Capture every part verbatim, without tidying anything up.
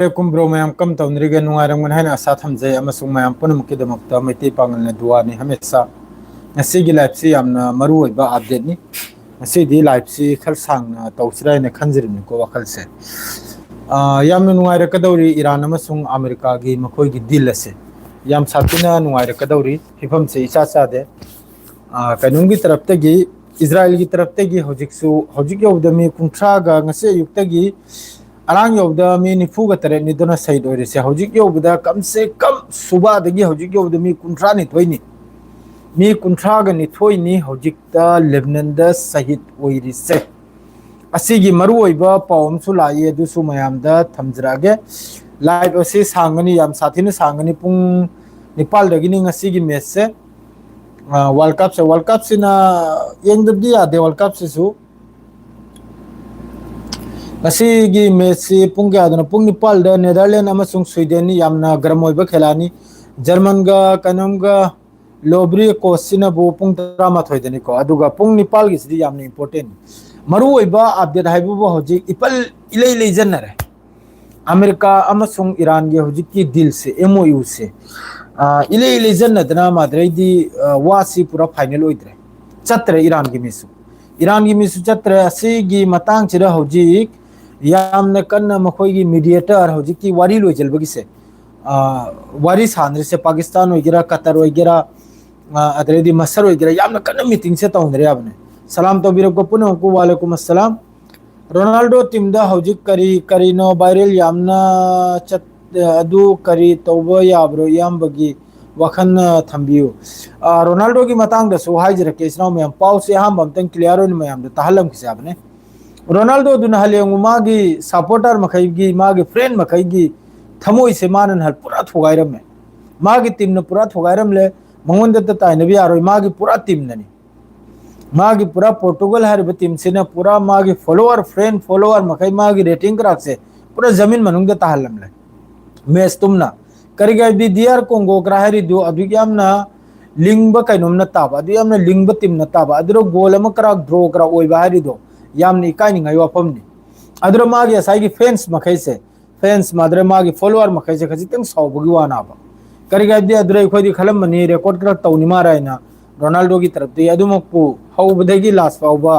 ꯑꯁꯂꯥꯃꯨ ꯑꯂꯥꯏꯀꯨꯝ bro, ꯃꯌꯥꯝ ꯀꯝ ꯇꯧꯅꯔꯤꯒꯦ? ꯅꯨꯡꯉꯥꯏꯔꯝꯒꯅꯤ ꯍꯥꯏꯅ ꯑꯁꯥ ꯊꯝꯖꯩ, ꯑꯃꯁꯨꯡ ꯃꯌꯥꯝ ꯄꯨꯝꯅꯃꯛꯀꯤꯗꯃꯛꯇ ꯃꯩꯇꯩ ꯄꯥꯉꯜꯅ ꯗꯨꯋꯥꯅꯤ ꯍꯃꯦꯁꯥ꯫ ꯉꯁꯤꯒꯤ ꯂꯥꯏꯐꯁꯤ ꯌꯥꯝꯅ ꯃꯔꯨ ꯑꯣꯏꯕ ꯑꯞꯗꯦꯠꯅꯤ꯫ ꯉꯁꯤꯗꯤ ꯂꯥꯏꯐꯁꯤ ꯈꯔ ꯁꯥꯡꯅ ꯇꯧꯁꯤꯔꯥ ꯍꯥꯏꯅ ꯈꯟꯖꯔꯤꯕꯅꯤꯀꯣ ꯋꯥꯈꯜꯁꯦ꯫ ꯑꯥ, ꯌꯥꯝꯅ ꯅꯨꯡꯉꯥꯏꯔꯛꯀꯗꯧꯔꯤ ꯏꯔꯥꯟ ꯑꯃꯁꯨꯡ ꯑꯃꯦꯔꯤꯀꯥꯒꯤ ꯃꯈꯣꯏꯒꯤ ꯗꯤꯜ ꯑꯁꯦ꯫ ꯌꯥꯝ ꯁꯥꯊꯤꯅ ꯅꯨꯡꯉꯥꯏꯔꯛꯀꯗꯧꯔꯤ, ꯐꯤꯕꯝꯁꯦ ꯏꯆꯥ ꯆꯥꯗꯦ꯫ ꯑꯥ, ꯀꯩꯅꯣꯝꯒꯤ ꯇꯔꯞꯇꯒꯤ, ꯏꯖꯔꯥꯏꯜꯒꯤ ꯇꯔꯞꯇꯒꯤ ꯍꯧꯖꯤꯛꯁꯨ, ꯍꯧꯖꯤꯛ ꯌꯧꯕꯗ ꯃꯤ ꯀꯨꯟꯊ꯭ꯔꯥꯒ, ꯉꯁꯤ ꯑꯌꯨꯛꯇꯒꯤ ꯑꯔꯥꯡ ꯌꯧꯕꯗ ꯃꯤ ꯅꯤꯐꯨꯒ ꯇꯔꯦꯠꯅꯤꯗꯅ ꯁꯍꯤꯗ ꯑꯣꯏꯔꯤꯁꯦ꯫ ꯍꯧꯖꯤꯛ ꯌꯧꯕꯗ ꯀꯝꯁꯦ ꯀꯝ ꯁꯨꯕꯥꯗꯒꯤ ꯍꯧꯖꯤꯛ ꯌꯧꯕꯗ ꯃꯤ ꯀꯨꯟꯊ꯭ꯔꯥ ꯅꯤꯊꯣꯏꯅꯤ꯫ ꯃꯤ ꯀꯨꯟꯊ꯭ꯔꯥꯒ ꯅꯤꯊꯣꯏꯅꯤ ꯍꯧꯖꯤꯛꯇ ꯂꯦꯕꯅꯟꯗ ꯁꯍꯤꯗ ꯑꯣꯏꯔꯤꯁꯦ꯫ ꯑꯁꯤꯒꯤ ꯃꯔꯨꯑꯣꯏꯕ ꯄꯥꯎ ꯑꯃꯁꯨ ꯂꯥꯛꯏ, ꯑꯗꯨꯁꯨ ꯃꯌꯥꯝꯗ ꯊꯝꯖꯔꯛꯑꯒꯦ꯫ ꯂꯥꯏꯐ ꯑꯁꯤ ꯁꯥꯡꯒꯅꯤ, ꯌꯥꯝ ꯁꯥꯊꯤꯅ ꯁꯥꯡꯒꯅꯤ꯫ ꯄꯨꯡ ꯅꯤꯄꯥꯜꯗꯒꯤꯅꯤ ꯉꯁꯤꯒꯤ ꯃꯦꯠꯁꯁꯦ꯫ ꯑꯥ, ꯋꯥꯔꯜ ꯀꯞꯁꯦ, ꯋꯥꯔꯜ ꯀꯞꯁꯤꯅ ꯌꯦꯡꯗꯕꯗꯤ ꯌꯥꯗꯦ, ꯋꯥꯔꯜ ꯀꯞꯁꯤꯁꯨ꯫ ꯉꯁꯤꯒꯤ ꯃꯦꯠꯁꯁꯤ ꯄꯨꯡ ꯀꯌꯥꯗꯅꯣ? ꯄꯨꯡ ꯅꯤꯄꯥꯜꯗ ꯅꯦꯗꯔꯂꯦꯟ ꯑꯃꯁꯨꯡ ꯁ꯭ꯋꯤꯗꯦꯟꯅꯤ, ꯌꯥꯝꯅ ꯒꯔꯝ ꯑꯣꯏꯕ ꯈꯦꯂꯥꯅꯤ꯫ ꯖꯔꯃꯟꯒ ꯀꯩꯅꯣꯝꯒ ꯂꯣꯕ꯭ꯔꯤ ꯀꯣꯁꯁꯤꯅꯕꯨ ꯄꯨꯡ ꯇꯔꯥꯃꯥꯊꯣꯏꯗꯅꯤꯀꯣ, ꯑꯗꯨꯒ ꯄꯨꯡ ꯅꯤꯄꯥꯜꯒꯤꯁꯤꯗꯤ ꯌꯥꯝꯅ ꯏꯝꯄꯣꯔꯇꯦꯟ꯫ ꯃꯔꯨꯑꯣꯏꯕ ꯑꯞꯗꯦꯠ ꯍꯥꯏꯕꯕꯨ ꯍꯧꯖꯤꯛ ꯏꯄꯜ ꯏꯂꯩ ꯂꯩꯖꯟꯅꯔꯦ꯫ ꯑꯃꯦꯔꯤꯀꯥ ꯑꯃꯁꯨꯡ ꯏꯔꯥꯟꯒꯤ ꯍꯧꯖꯤꯛꯀꯤ ꯗꯤꯜꯁꯦ, ꯑꯦꯝ ꯑꯣ ꯌꯨꯁꯦ, ꯑꯥ, ꯏꯂꯩ ꯂꯩꯖꯟꯅꯗꯅ ꯃꯥꯗ꯭ꯔꯩꯗꯤ, ꯑꯥ, ꯋꯥꯁꯤ ꯄꯨꯔꯥ ꯐꯥꯏꯅꯦꯜ ꯑꯣꯏꯗ꯭ꯔꯦ꯫ ꯆꯠꯇ꯭ꯔꯦ ꯏꯔꯥꯟꯒꯤ ꯃꯤꯁꯨ꯫ ꯏꯔꯥꯟꯒꯤ ꯃꯤꯁꯨ ꯆꯠꯇ꯭ꯔꯦ꯫ ꯑꯁꯤꯒꯤ ꯃꯇꯥꯡꯁꯤꯗ ꯍꯧꯖꯤꯛ ꯌꯥꯝꯅ ꯀꯟꯅ ꯃꯈꯣꯏꯒꯤ ꯃꯤꯗꯤꯌꯦꯇꯔ ꯍꯧꯖꯤꯛꯀꯤ ꯋꯥꯔꯤ ꯂꯣꯏꯁꯤꯜꯕꯒꯤꯁꯦ, ꯑꯥ, ꯋꯥꯔꯤ ꯁꯥꯟꯅꯔꯤꯁꯦ ꯄꯥꯀꯤꯁꯇꯥꯟ ꯑꯣꯏꯒꯦꯔꯥ, ꯀꯇꯔ ꯑꯣꯏꯒꯦꯔꯥ, ꯑꯥ, ꯑꯗꯩꯗꯤ ꯃꯁꯔ ꯑꯣꯏꯒꯦꯔꯥ, ꯌꯥꯝꯅ ꯀꯟꯅ ꯃꯤꯇꯤꯡꯁꯦ ꯇꯧꯅꯔꯦ ꯍꯥꯏꯕꯅꯦ꯫ ꯁꯂꯥꯝ ꯇꯧꯕꯤꯔꯛꯄ ꯄꯨꯝꯅꯃꯛꯄꯨ ꯋꯥꯂꯦꯀꯨꯝ ꯑꯁꯂꯥꯝ꯫ ꯔꯣꯅꯥꯜꯗꯣ ꯇꯤꯝꯗ ꯍꯧꯖꯤꯛ ꯀꯔꯤ ꯀꯔꯤꯅꯣ ꯚꯥꯏꯔꯦꯜ ꯌꯥꯝꯅ ꯆꯠ-, ꯑꯗꯨ ꯀꯔꯤ ꯇꯧꯕ ꯌꯥꯕ꯭ꯔꯣ? ꯏꯌꯥꯝꯕꯒꯤ ꯋꯥꯈꯜꯅ ꯊꯝꯕꯤꯌꯨ꯫ ꯑꯥ, ꯔꯣꯅꯥꯜꯗꯣꯒꯤ ꯃꯇꯥꯡꯗꯁꯨ ꯍꯥꯏꯖꯔꯛꯀꯦ, ꯏꯆꯤꯟ ꯏꯅꯥꯎ ꯃꯌꯥꯝ, ꯄꯥꯎꯁꯦ ꯑꯍꯥꯟꯕ ꯑꯝꯇꯪ ꯀ꯭ꯂꯤꯌꯥꯔ ꯑꯣꯏꯅ ꯃꯌꯥꯝꯗ ꯇꯥꯍꯜꯂꯝꯈꯤꯁꯦ ꯍꯥꯏꯕꯅꯦ꯫ ꯔꯣꯅꯥꯜꯗꯣꯗꯨꯅ ꯍꯜꯂꯦꯡꯉꯨ ꯃꯥꯒꯤ ꯁꯄꯣꯔꯇꯔ ꯃꯈꯩꯒꯤ, ꯃꯥꯒꯤ ꯐ꯭ꯔꯦꯟ ꯃꯈꯩꯒꯤ ꯊꯃꯣꯏꯁꯦ ꯃꯥꯅ ꯅꯍꯥꯟ ꯄꯨꯔꯥ ꯊꯨꯒꯥꯏꯔꯝꯃꯦ꯫ ꯃꯥꯒꯤ ꯇꯤꯝꯅ ꯄꯨꯔꯥ ꯊꯨꯒꯥꯏꯔꯝꯂꯦ꯫ ꯃꯉꯣꯟꯗ ꯇꯥꯏꯅꯕ ꯌꯥꯔꯣꯏ, ꯃꯥꯒꯤ ꯄꯨꯔꯥ ꯇꯤꯝꯅꯅꯤ꯫ ꯃꯥꯒꯤ ꯄꯨꯔꯥ ꯄꯣꯔꯇꯨꯒꯜ ꯍꯥꯏꯔꯤꯕ ꯇꯤꯝꯁꯤꯅ ꯄꯨꯔꯥ ꯃꯥꯒꯤ ꯐꯣꯂꯣꯋꯔ, ꯐ꯭ꯔꯦꯟ ꯐꯣꯂꯣꯋꯔ ꯃꯈꯩ, ꯃꯥꯒꯤ ꯔꯦꯇꯤꯡ ꯀ꯭ꯔꯥꯛꯁꯦ ꯄꯨꯔꯥ ꯖꯃꯤꯟ ꯃꯅꯨꯡꯗ ꯇꯥꯍꯜꯂꯝꯂꯦ꯫ ꯃꯦꯠꯁ ꯇꯨꯝꯅ꯫ ꯀꯔꯤꯒꯤ ꯍꯥꯏꯕꯗꯤ ꯗꯤ ꯑꯥꯔ ꯀꯣꯡꯒꯣ ꯀ꯭ꯔꯥ ꯍꯥꯏꯔꯤꯗꯨ ꯑꯗꯨꯛ ꯌꯥꯝꯅ ꯂꯤꯡꯕ ꯀꯩꯅꯣꯝ ꯅꯠꯇꯕ, ꯑꯗꯨꯛ ꯌꯥꯝꯅ ꯂꯤꯡꯕ ꯇꯤꯝ ꯅꯠꯇꯕ, ꯑꯗꯨꯗ ꯒꯣꯜ ꯑꯃ ꯀ꯭ꯔꯥꯛ ꯗ꯭ꯔꯣ ꯀ꯭ꯔꯥꯛ ꯑꯣꯏꯕ ꯍꯥꯏꯔꯤꯗꯣ ꯌꯥꯝꯅ ꯏꯀꯥꯏꯅꯤꯡꯉꯥꯏ ꯋꯥꯐꯝꯅꯤ꯫ ꯑꯗꯨꯅ ꯃꯥꯒꯤ ꯉꯁꯥꯏꯒꯤ ꯐꯦꯟꯁ ꯃꯈꯩꯁꯦ, ꯐꯦꯟꯁ ꯃꯥꯗ꯭ꯔꯦ ꯃꯥꯒꯤ ꯐꯣꯂꯣꯋꯔ ꯃꯈꯩꯁꯦ ꯈꯖꯤꯛꯇꯪ ꯁꯥꯎꯕꯒꯤ ꯋꯥꯅꯦꯕ꯫ ꯀꯔꯤꯒꯤ ꯍꯥꯏꯕꯗꯤ ꯑꯗꯨꯗ ꯑꯩꯈꯣꯏꯗꯤ ꯈꯜꯂꯝꯕꯅꯤ ꯔꯦꯀꯣꯔꯠ ꯈꯔ ꯇꯧꯅꯤ ꯃꯥꯔ ꯍꯥꯏꯅ ꯔꯣꯅꯥꯜꯗꯣꯒꯤ ꯇꯔꯞꯇꯒꯤ꯫ ꯑꯗꯨꯃꯛꯄꯨ ꯍꯧꯕꯗꯒꯤ ꯂꯥꯁ ꯐꯥꯎꯕ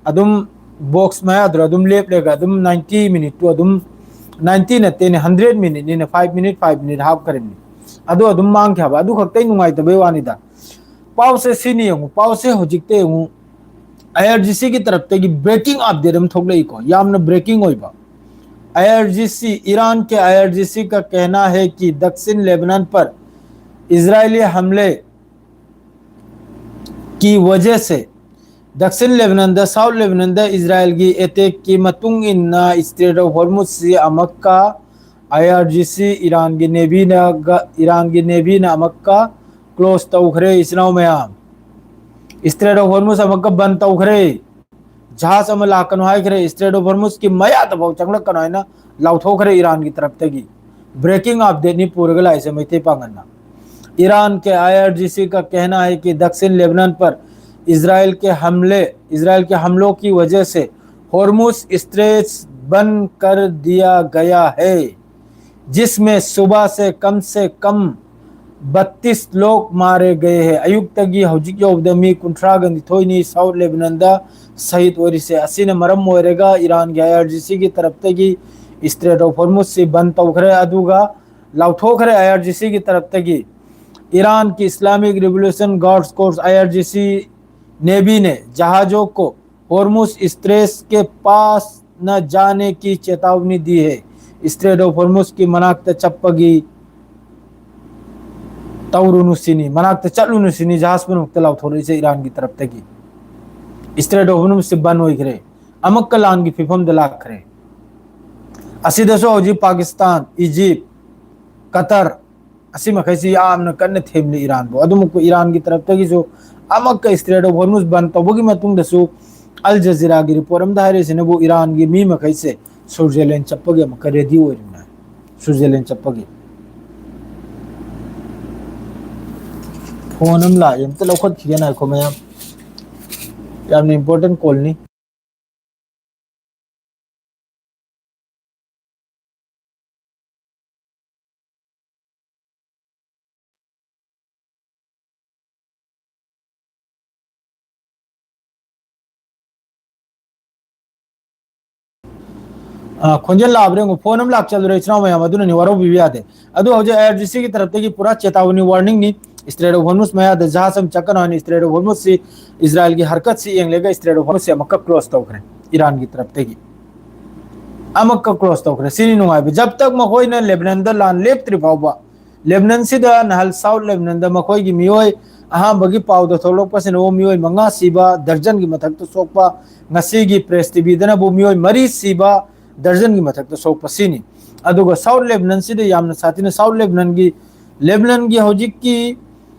ꯑꯗꯨꯝ ꯕꯣꯛꯁ ꯃꯌꯥꯗꯨꯗ ꯑꯗꯨꯝ ꯂꯦꯞꯂꯒ ꯑꯗꯨꯝ ꯅꯥꯏꯟꯇꯤ ꯃꯤꯅꯤꯠꯇꯨ ꯑꯗꯨꯝ, ꯅꯥꯏꯟꯇꯤ ꯅꯠꯇꯦꯅꯦ, ꯍꯟꯗ꯭ꯔꯦꯠ ꯃꯤꯅꯤꯠꯅꯤꯅ, ꯐꯥꯏꯚ ꯃꯤꯅꯤꯠ ꯐꯥꯏꯚ ꯃꯤꯅꯤꯠ ꯍꯥꯞꯈ꯭ꯔꯤꯕꯅꯤ꯫ ꯑꯗꯣ ꯑꯗꯨꯝ ꯃꯥꯡꯈꯤ ꯍꯥꯏꯕ꯫ ꯑꯗꯨ ꯈꯛꯇꯩ ꯅꯨꯡꯉꯥꯏꯇꯕꯩ ꯋꯥꯅꯤꯗ꯫ ꯄꯥꯎꯁꯦ ꯁꯤꯅꯤ ꯌꯦꯡꯉꯨ, ꯄꯥꯎꯁꯦ ꯍꯧꯖꯤꯛꯇ ꯌꯦꯡꯉꯨ, ꯑꯥꯏ ꯑꯥꯔ ꯖꯤ ꯁꯤꯒꯤ ꯇꯔꯞꯇꯒꯤ ꯕ꯭ꯔꯦꯀꯤꯡ ꯑꯞꯗꯦꯠ ꯑꯃ ꯊꯣꯛꯂꯛꯏꯀꯣ, ꯌꯥꯝꯅ ꯕ꯭ꯔꯦꯀꯤꯡ ꯑꯣꯏꯕ꯫ आईआरजीसी, ईरान के आईआरजीसी का कहना है कि दक्षिण लेबनान पर इजरायली हमले की वजह से दक्षिण लेबनानꯗ, ꯁꯥꯎꯠ ꯂꯦꯕꯅꯟꯗ ꯏꯖꯔꯥꯏꯜꯒꯤ ꯑꯦꯇꯦꯛꯀꯤ ꯃꯇꯨꯡ ꯏꯟꯅ ꯏꯁꯇ꯭ꯔꯦꯠ ꯑꯣꯐ ꯍꯣꯔꯃꯨꯖꯁꯤ ꯑꯃꯨꯛꯀ ꯑꯥꯏ ꯑꯥꯔ ꯖꯤ ꯁꯤ ꯏꯔꯥꯟꯒꯤ ꯅꯦꯚꯤꯅ, ꯏꯔꯥꯟꯒꯤ ꯅꯦꯚꯤꯅ ꯑꯃꯨꯛꯀ ꯀ꯭ꯂꯣꯖ ꯇꯧꯈ꯭ꯔꯦ, ꯏꯆꯤꯟ ꯏꯅꯥꯎ ꯃꯌꯥꯝ꯫ ꯏꯁꯇ꯭ꯔꯦꯠ ꯑꯣꯐ ꯍꯣꯔꯃꯨꯖ ꯑꯃꯨꯛꯀ ꯕꯟ ꯇꯧꯈ꯭ꯔꯦ꯫ ꯖꯍꯥꯖ ꯑꯃ ꯂꯥꯛꯀꯅꯨ ꯍꯥꯏꯈ꯭ꯔꯦ, ꯏꯁꯇ꯭ꯔꯦꯠ ꯑꯣꯐ ꯍꯣꯔꯃꯨꯖꯀꯤ ꯃꯌꯥꯗꯐꯥꯎ ꯆꯪꯂꯛꯀꯅꯨ ꯍꯥꯏꯅ ꯂꯥꯎꯊꯣꯛꯈ꯭ꯔꯦ ꯏꯔꯥꯟꯒꯤ ꯇꯔꯞꯇꯒꯤ꯫ ꯕ꯭ꯔꯦꯀꯤꯡ ꯑꯞꯗꯦꯠꯅꯤ ꯄꯨꯔꯒ ꯂꯥꯛꯏꯁꯦ ꯃꯩꯇꯩ ꯄꯥꯡꯒꯜꯅ꯫ ईरान के आईआरजीसी का कहना है कि दक्षिण लेबनान पर इजराइल के हमले, इजराइल के हमलों की वजह से होर्मुज स्ट्रेट्स बंद कर दिया गया है, जिसमें सुबह से कम से कम बत्तीस लोग मारे गए हैं꯫ ꯑꯌꯨꯛꯇꯒꯤ ꯍꯧꯖꯤꯛ ꯌꯧꯕꯗ ꯃꯤ ꯀꯨꯟꯊ꯭ꯔꯥꯒ ꯅꯤꯊꯣꯏꯅꯤ ꯁꯥꯎꯠ ꯂꯦꯕꯅꯟꯗ ꯁꯍꯤꯗ ꯑꯣꯏꯔꯤꯁꯦ꯫ ꯑꯁꯤꯅ ꯃꯔꯝ ꯑꯣꯏꯔꯒ ꯏꯔꯥꯟꯒꯤ ꯑꯥꯏ ꯑꯥꯔ ꯖꯤ ꯁꯤꯒꯤ ꯇꯔꯞꯇꯒꯤ ꯏꯁꯇ꯭ꯔꯦꯠ ꯑꯣꯐ ꯍꯣꯔꯃꯨꯖꯁꯤ ꯕꯟ ꯇꯧꯈ꯭ꯔꯦ, ꯑꯗꯨꯒ ꯂꯥꯎꯊꯣꯛꯈ꯭ꯔꯦ ꯑꯥꯏ ꯑꯥꯔ ꯖꯤ ꯁꯤꯒꯤ ꯇꯔꯞꯇꯒꯤ꯫ ईरान की Islamic revolution guards course, IRGC, ने भी ने जहाजों को होर्मुज स्ट्रेट्स के पास न जाने की चेतावनी दी है꯫ ꯏꯁꯇ꯭ꯔꯦꯠ ꯑꯣꯐ ꯍꯣꯔꯃꯨꯖꯀꯤ ꯃꯅꯥꯛꯇ ꯆꯠꯄꯒꯤ ꯇꯧꯔꯨꯅꯨ ꯁꯤꯅꯤ, ꯃꯅꯥꯛꯇ ꯆꯠꯂꯨꯅꯨ ꯁꯤꯅꯤ ꯖꯍꯥꯖ ꯄꯨꯝꯅꯃꯛꯇ ꯂꯥꯎꯊꯣꯔꯛꯏꯁꯦ ꯏꯔꯥꯟꯒꯤ ꯇꯔꯞꯇꯒꯤ꯫ ꯏꯁꯇ꯭ꯔꯦꯠ ꯑꯣꯐ ꯍꯣꯔꯃꯨꯖꯁꯤ ꯕꯟ ꯑꯣꯏꯈ꯭ꯔꯦ, ꯑꯃꯨꯛꯀ ꯂꯥꯟꯒꯤ ꯐꯤꯕꯝꯗ ꯂꯥꯛꯈ꯭ꯔꯦ꯫ ꯑꯁꯤꯗꯁꯨ ꯍꯧꯖꯤꯛ ꯄꯥꯀꯤꯁꯇꯥꯟ, ꯏꯖꯤꯞ, ꯀꯇꯔ, ꯑꯁꯤ ꯃꯈꯩꯁꯤ ꯌꯥꯝꯅ ꯀꯟꯅ ꯊꯦꯝꯂꯤ ꯏꯔꯥꯟꯕꯨ꯫ ꯑꯗꯨꯃꯛꯄꯨ ꯏꯔꯥꯟꯒꯤ ꯇꯔꯞꯇꯒꯤꯁꯨ ꯑꯃꯨꯛꯀ ꯏꯁꯇ꯭ꯔꯦꯠ ꯑꯣꯐ ꯍꯣꯔꯃꯨꯖ ꯕꯟ ꯇꯧꯕꯒꯤ ꯃꯇꯨꯡꯗꯁꯨ ꯑꯜ ꯖꯖꯤꯔꯥꯒꯤ ꯔꯤꯄꯣꯔꯠ ꯑꯃꯗ ꯍꯥꯏꯔꯤꯁꯤꯅꯕꯨ ꯏꯔꯥꯟꯒꯤ ꯃꯤ ꯃꯈꯩꯁꯦ ꯁ꯭ꯋꯤꯖꯔꯂꯦꯟ ꯆꯠꯄꯒꯤ ꯑꯃꯨꯛꯀ ꯔꯦꯗꯤ ꯑꯣꯏꯔꯤꯕꯅꯤ꯫ ꯁ꯭ꯋꯤꯖꯔꯂꯦꯟ ꯆꯠꯄꯒꯤ꯫ ꯐꯣꯟ ꯑꯃ ꯂꯥꯛꯑꯦ, ꯑꯝꯇ ꯂꯧꯈꯠꯈꯤꯒꯦ ꯉꯥꯏꯈꯣ ꯃꯌꯥꯝ, ꯌꯥꯝꯅ ꯏꯝꯄꯣꯔꯇꯦꯟ ꯀꯣꯜꯅꯤ꯫ ꯑ, ꯈꯣꯟꯖꯦꯜ ꯂꯥꯛꯑꯕ꯭ꯔꯥ ꯌꯦꯡꯉꯨ꯫ ꯐꯣꯟ ꯑꯃ ꯂꯥꯛꯆꯜꯂꯨꯔꯦ, ꯏꯆꯤꯟ ꯏꯅꯥꯎ ꯃꯌꯥꯝ, ꯑꯗꯨꯅꯅꯤ, ꯋꯥꯔꯧꯕꯤꯕ ꯌꯥꯗꯦ꯫ ꯑꯗꯨ ꯍꯧꯖꯤꯛ ꯑꯥꯏ ꯑꯥꯔ ꯖꯤ ꯁꯤꯒꯤ ꯇꯔꯞꯇꯒꯤ ꯄꯨꯔꯥ ꯆꯦꯇꯥꯋꯅꯤ, ꯋꯥꯔꯅꯤꯡꯅꯤ꯫ Strait of Hormuz ꯃꯌꯥꯗ ꯖꯍꯥꯖ ꯑꯃ ꯆꯠꯀꯅꯣ ꯍꯥꯏꯅ꯫ Strait of Hormuzꯁꯤ ꯏꯖꯔꯥꯏꯜꯒꯤ ꯍꯔꯀꯠꯁꯤ ꯌꯦꯡꯂꯒ Strait of Hormuzꯁꯤ ꯑꯃꯨꯛꯀ ꯀ꯭ꯂꯣꯖ ꯇꯧꯈ꯭ꯔꯦ ꯏꯔꯥꯟꯒꯤ ꯇꯔꯞꯇꯒꯤ꯫ ꯑꯃꯨꯛꯀ ꯀ꯭ꯂꯣꯖ ꯇꯧꯈ꯭ꯔꯦ꯫ ꯁꯤꯅꯤ ꯅꯨꯡꯉꯥꯏꯕ꯫ ꯖꯕ ꯇꯛ ꯃꯈꯣꯏꯅ ꯂꯦꯕꯅꯟꯗ ꯂꯥꯟ ꯂꯦꯞꯇ꯭ꯔꯤ ꯐꯥꯎꯕ, ꯂꯦꯕꯅꯟꯁꯤꯗ ꯅꯍꯥꯟ ꯁꯥꯎꯠ ꯂꯦꯕꯅꯟꯗ ꯃꯈꯣꯏꯒꯤ ꯃꯤꯑꯣꯏ, ꯑꯍꯥꯟꯕꯒꯤ ꯄꯥꯎꯗ ꯊꯣꯛꯂꯛꯄꯁꯤꯅꯕꯨ ꯃꯤꯑꯣꯏ ꯃꯉꯥ ꯁꯤꯕ, ꯗꯔꯖꯟꯒꯤ ꯃꯊꯛꯇ ꯁꯣꯛꯄ, ꯉꯁꯤꯒꯤ ꯄ꯭ꯔꯦꯁ ꯇꯤꯚꯤꯗꯅꯕꯨ ꯃꯤꯑꯣꯏ ꯃꯔꯤ ꯁꯤꯕ, ꯗꯔꯖꯟꯒꯤ ꯃꯊꯛꯇ ꯁꯣꯛꯄ ꯁꯤꯅꯤ꯫ ꯑꯗꯨꯒ ꯁꯥꯎꯠ ꯂꯦꯕꯅꯟꯁꯤꯗ ꯌꯥꯝꯅ ꯁꯥꯊꯤꯅ, ꯁꯥꯎꯠ ꯂꯦꯕꯅꯟꯒꯤ, ꯂꯦꯕꯅꯟꯒꯤ ꯍꯧꯖꯤꯛꯀꯤ